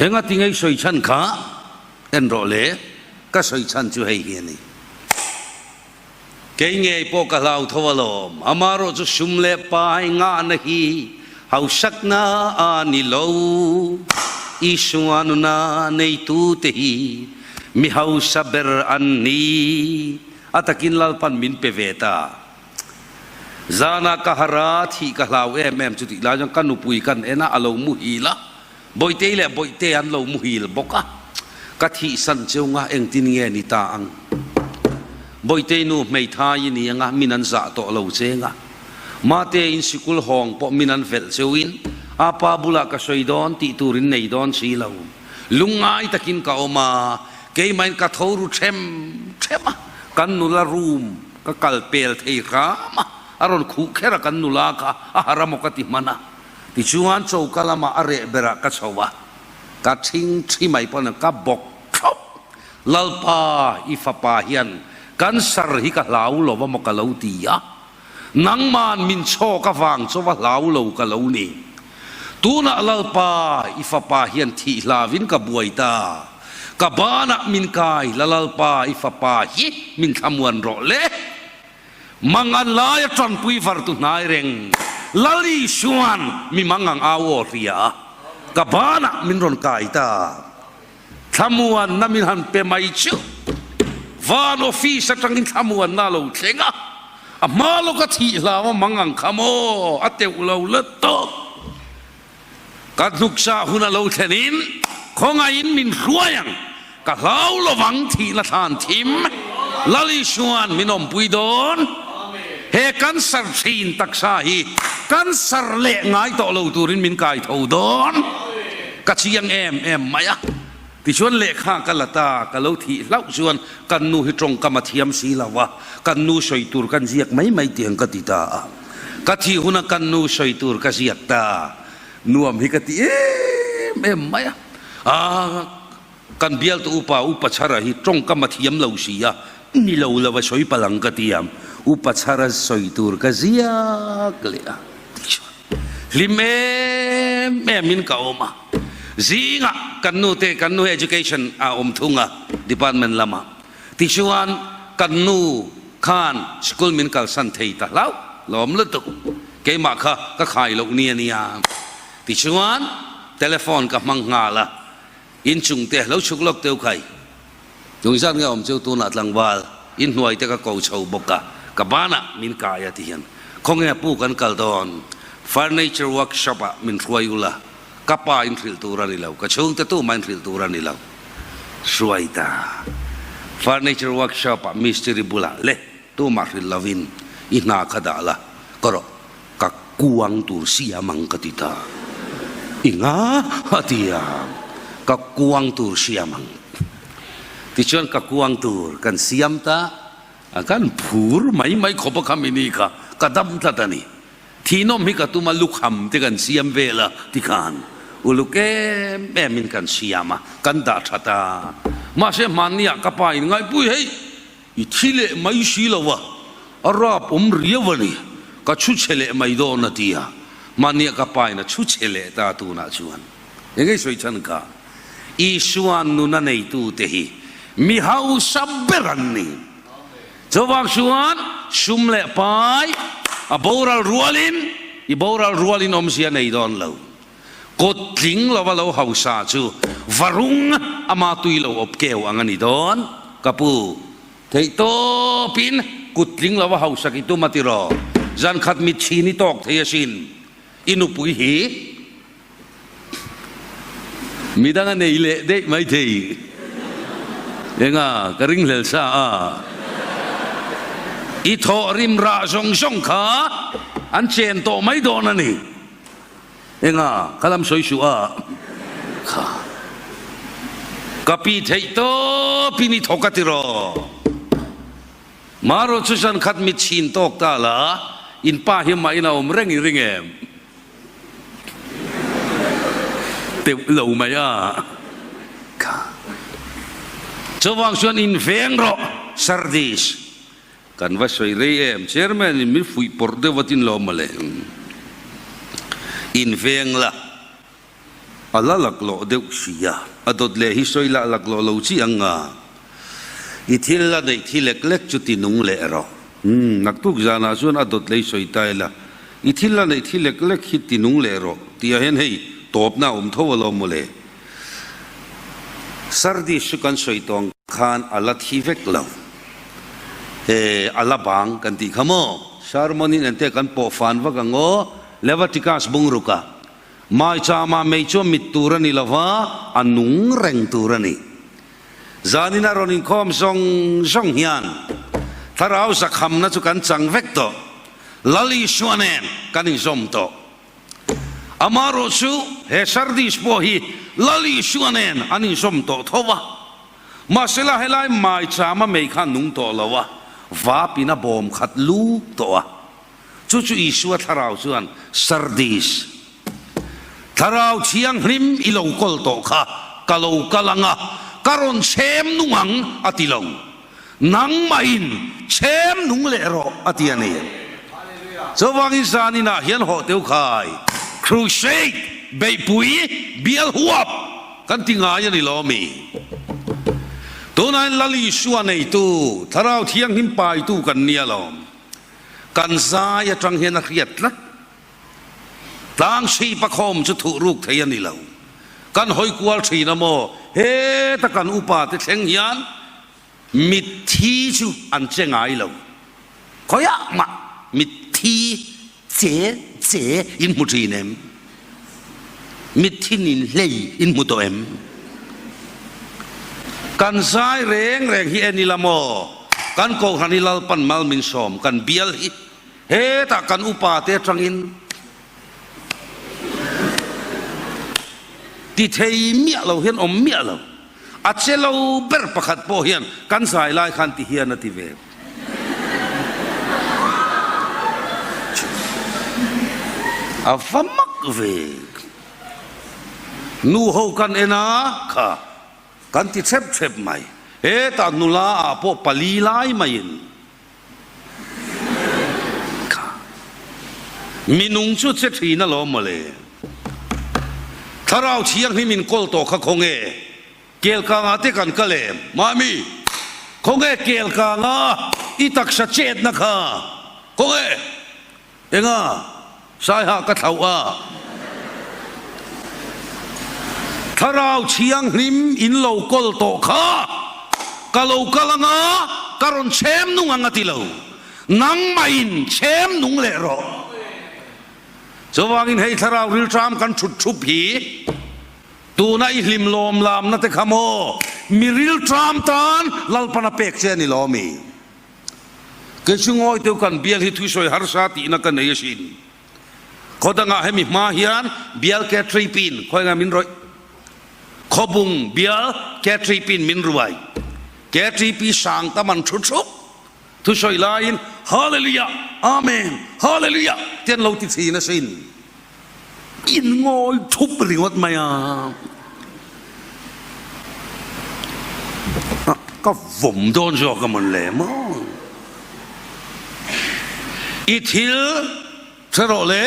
engati ngei sawi chhan kha en rawh le, ka sawi chhan chu hei hi a ni. Kei ngei pawh ka hlau tho alawm, amarawh chu sum leh pai ngahna hi hausakna a ni lo. Isua nuna neitute hi mi hausa ber an ni. A takin Lalpan min pe ve ta. Zanah ka har a, thih ka hlau em em chutih lai chuan ka nupui kan en a, a lo muhil a. Bawihtei leh Bawihtei an lo muhil bawk a, ka thihsan cheu nga engtin nge ni ta ang? Bawihtei nu hmeithai i ni anga min an zah tawh lo che nga, Mate in sikul hawng pawh min an velh cheu in a pa bulah ka sawi dawn tih tur in nei dawn si lo. Lungngai takin ka awm a, keimahin ka tho ru them them a, kan nula room ka kal pel thei hram a, a rawn khuh kher a kan nula kha a har amaw ka ti hman a. Tichuan choka lamah a reh berah ka chho a, ka thing thi mai pawn ka bawk thlawp. Lalpa, i fapa hian cancer hi ka hlau lo amaw ka lo ti a, nangman min chhawk avang chaw a hlau lo ka lo ni. Tunah Lalpa, i fapa hian thih hlavin ka buai ta, ka banah min kai la Lalpa, i fapa hi min thlamuan rawh le. Mangan laia tanpui vartu hnai reng Lal Isuan mi mangang au aw hria a, ka banah min rawn kai ta. Thlamuanna min han pe mai chu van office atangin thlamuanna a lo thleng a, a hma lawka thih hlau a mangang kha maw a teuh lo la tawp. Ka hnuksa hun a lo thlenin khawngaihin min hruai ang, ka hlau lovang thihna thlan thim Lal Isuan min awmpui dawn. He cancer thin taksa hi cancer leh ngai tawh lo turin min kai tho dawn. Ka chiang em em mai a, tichuan lehkha ka la ta, ka lo thih hlauh chuan kan nu hi tawngkam a thiam si lo a, kan nu sawi tur kan ziak mai mai tiang ka ti ta a. Ka thih huna kan nu sawi tur ka ziak ta, nuam hi ka ti em em mai a. Aa, kan bialtu upa, Upa Chhara hi tawngkam a thiam lo si a, ni lo lo a sawi palh ang ka ti a, Upa Chhara sawi tur ka ziak leh a, tichuan hlim em em in ka awm a. Zingah kan nu te, kan nu hi education ah a awm thung a, department lamah. Tichuan kan nu khan school min kalsan thei ta hlauh lawm lutuk. Keimah kha ka khai loh ni a nia. Tichuan telephone ka hmang nghal a, inchung te lo chhuk lawk teuh khai. Nungzat nge awm chu tunah tlangval inhnuai te ka ko chho bawk a, ka banah min kai a ti hian khawnge pu kan kal dawn furniture workshop ah min hruai ula ka pa in hrilh tur a ni lo, ka chhungte tumah in hrilh tur a ni lo hruai ta furniture workshop ah mistiri bulah le tumah hrilh lovin i hna kha dah la ka rawh ka kuang tur siam ang ka ti ta. Inga a ti a, ka kuang tur siam ang. Tichuan ka kuang tur kan siam ta, kan phur mai mai khawp a kha mini kha ka dam tlat a ni. Thinawm hi ka tum a, lukham te kan siam vel a tikhan uluk em em in kan siam a, kan dah that a. Mahse hmanni ah ka pa in ngaihpui hei I thi leh mai si lo a, a rap awm riau a ni, ka chhu chhe leh mai dawn a ti a, mahnia ka pa in a chhu chhe leh ta tunah chuan eng ei sawi chhan kha, Isua'n nun a neitute hi mi hausa ber an ni. Chuvang chuan sum leh pai a boral rualin i boral rualin awmzia nei dawn lo. Kut tling lova lo hausa chu varung ama tui lo awp keu ang a ni dawn. Ka pu, theih tawpin kut tling lova hausa ki tum a ti raw. Zan khat mit chhin i tawk thei asin. I nupui hi midang a nei leh daih mai thei. Enga, ka ringhlel sa a. I thawh rim rah zawng zawng kha an chen tawh mai dawn a ni. Enga, ka lam sawi suh a, kha ka pi theih tawpin i thawk a ti raw. Marawh chu zan khat mit chhin tawk ta la, in pa hi mah in a awm reng i ring em? Teuh lo mai a, kha chuvang chuan in veng rawh Sardis. Kan va sawi rei em, Chairman in min fuih pawrh deuh a tin lo mawle. In veng la, a la laklawh deuh si a, a dawt leh hi sawi lah laklawh lo chi ang nga. I thil la neih thi lek lek chu ti nung leh rawh. Umm, naktuk zanah chuan a dawt lei sawi ta ila, i thil la neih thi lek lek hi ti nung leh rawh tih ah hian hei tawpna a awm tho alawm mawle. Sardis chu kan sawi tawng khan a la thi vek lo. He a la bang kan tih kha maw? Sermon in ente kan pawh fan vak ang aw, Leviticus bungruk a. Maichama mei chu a mit tur a ni lo va, a nung reng tur a ni. Zanin a rawn inkhawm zawng zawng hian Thlarau zakhamna chu kan chang vek tawh. Lal Isua nen kan inzawm tawh. Amarawh chu he Sardis pawh hi Lal Isua nen an inzawm tawh tho a, mahsela helai maichama mei kha a nung tawh lo a, vapin a bawm khat luk tawh a. Chu chu Isua thlarau chuan Sardis, Thlarau Thianghlim i lo kawl tawh kha ka lo kal ang a, ka rawn chhem nung ang a ti lo. Nangmahin chhem nung leh rawh a ti a ni. Chuvangin zaninah hian hawh teu khai Crusade beihpui bial huap kan ti ngai a ni lo mi? Tunah hian Lal Isua neitu Thlarau Thianghlim paitu kan nia lawm. Kan zai atang hian a hriat tlat. Tlang chhip a khawm chu thuh ruk thei a ni lo. Kan hawi kual thin a maw? Heta kan upa te thleng hian mitthi chu an che ngai lo. Khawiah mah mitthi che che in hmu thin em? Mitthi nin hlei in hmu tawh em? Kan zai reng reng hi en ila maw? Kan Kohhran hi Lalpan mal min sawm, kan bial hi Hetah kan upa te atangin ti thei miah lo hian awm miah lo. A che lo ber pakhat pawh hian kan zai lai khan ti hian a ti ve. A va mak ve. Nu ho kan en a kha. Kan ti thep thep mai. Hetah nula ah pawh pali lai maiin Kha. Minung chu che thin alawm mawle. Thlarau Thianghlim in kawl tawh kha khawnge Kelkangah te kan kal em? Mami, khawnge Kelkanga i taksa chetna kha? Khawnge? Enga? Saiha ka thlauh a. Thlarau Thianghlim in lo kawl tawh kha ka lo kal anga ka rawn chhem nung ang a ti lo. Nangmah in chhem nung leh rawh. Chuvangin hei thlarau rilṭam kan ṭhut ṭhup hi tuna i hlim lawm lamna te kha maw mi rilṭam tan Lalpan a pek che a ni lo ami? Kei chu ngawi teu kan bial hi thusawi harsa tihna ka nei asin. Khaw dangah hemi hma hian bial KTP-in khawi ngai min rawih? Khawbung bial KTP-in min ruai. KTP sang tam an thu thup. Thusawi laiin Hallelujah! Amen! Hallelujah! ti an lo ti thin asin. In ngawi thup ringawt mai a. Ka vawm dawn zawk a mawn le maw? I thil hre rawh le,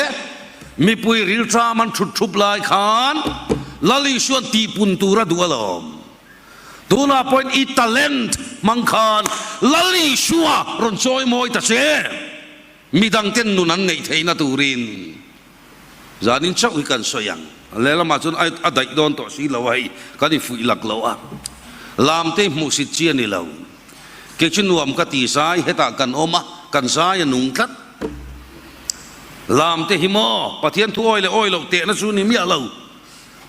mipui rilṭam an ṭhut ṭhup lai khan Lal Isua'n tihpun tur a duh alawm. Tunah pawhin i talent hmang khan Lal Isua rawn chawi mawi ta che. Midangten nun an neih theihna turin zanin chauh hi kan sawi ang. Lehlamah chuan a daih dawn tawh si lo a hei, kan infuih lak lo a. Lamte hmuhsit chi a ni lo. Kei chu nuam ka ti zai hetah kan awm a, kan zai a nung tlat. Lamte hi maw Pathian thu awi leh awi loh tehna chu ni miah lo.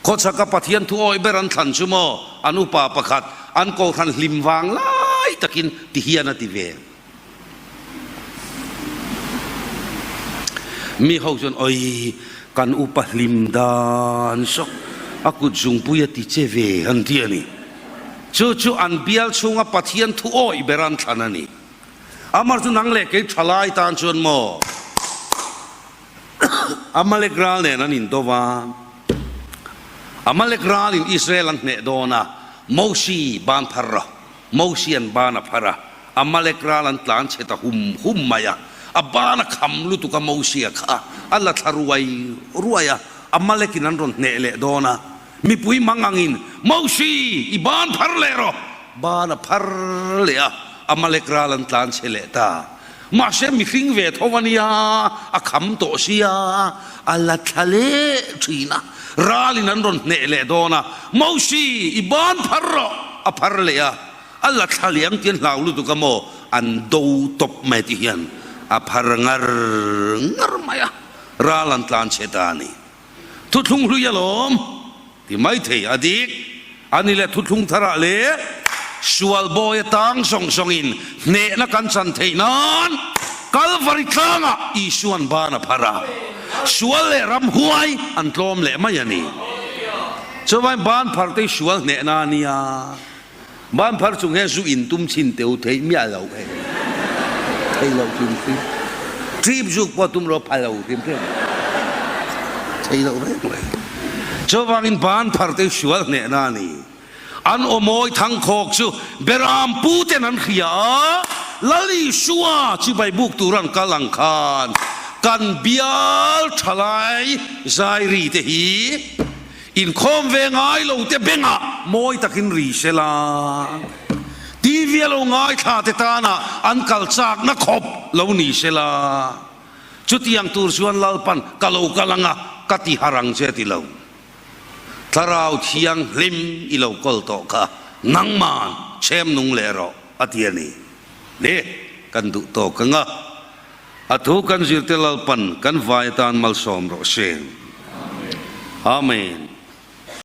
Khawchhaka Pathian thu awi ber an thlan chu maw an upa pakhat an kohhran hlim vang lai takin ti hian a ti ve. Mi ho chuan oi kan upa hlim dan saw a kut zungpui a ti che ve an ti a ni. Chu chu an bial chhunga Pathian thu awih ber an thlan a ni. Amar chu nang leh kei thalai tan chuan maw Amalek ral nen an indo va, Amalek ralin Israel an hneh dawn a, Mosi ban phar rawh. Mosian ban a phar a, Amalek ral an tlan chhe ta hum hum mai a. A ban a kham lutuk a Mosia kha a la thla ruai ruai a, Amalekin an rawn hneh leh dawn a. Mipui mang angin, Mosi, i ban phar leh rawh! Ban a phar leh a, Amalek ral an tlan chhe leh ta. Mahse mihring ve tho a nia, a kham tawh sia, a la thla leh thin a, ralin an rawn hneh leh dawn a, Mosi, i ban phar rawh! A phar leh a, a la thla leh ang tih an hlau lutuk a maw, an do tawp mai ti hian a phar ngar ngar mai a, ral an tlan chhe ta a ni. Thuthlung hlui alawm ti mai thei a dik a ni le thuthlung tharah leh sual bawi atang zawng zawngin hnehna kan chan theih nan Kalvari tlangah Isua'n ban a phar a, sual leh ramhuai an tlawm leh mai a ni. Chuvangin ban phar te hi sual hnehna a nia. Ban phar chung hian zu in tum chhin teu theih miah lo hei. Thei lo hrim hrim. Trip zuk pawh tum rawh pha lo hrim hrim. Thei lo reng reng. Chuvangin ban phar te sual hnehna a ni. An aw mawi thangkhawk chu Beram pu ten an hria a, Lal Isua chibai buk tur an kal ang khan kan bial thalai zairi te hi Inkhawm ve ngai lo te bengah mawi takin ri se la, TV a lo ngaithla te tana an kal chakna khawp lo ni se la, chutiang tur chuan Lalpan ka lo kal anga ka ti har ang che ti lo. Thlarau Thianghlim i lo kawl tawh kha nangman chhem nung leh rawh a ti a ni. Le, kan duh tawk anga A thu kan zirte Lalpan kan vai atan malsawm rawh se. Amen.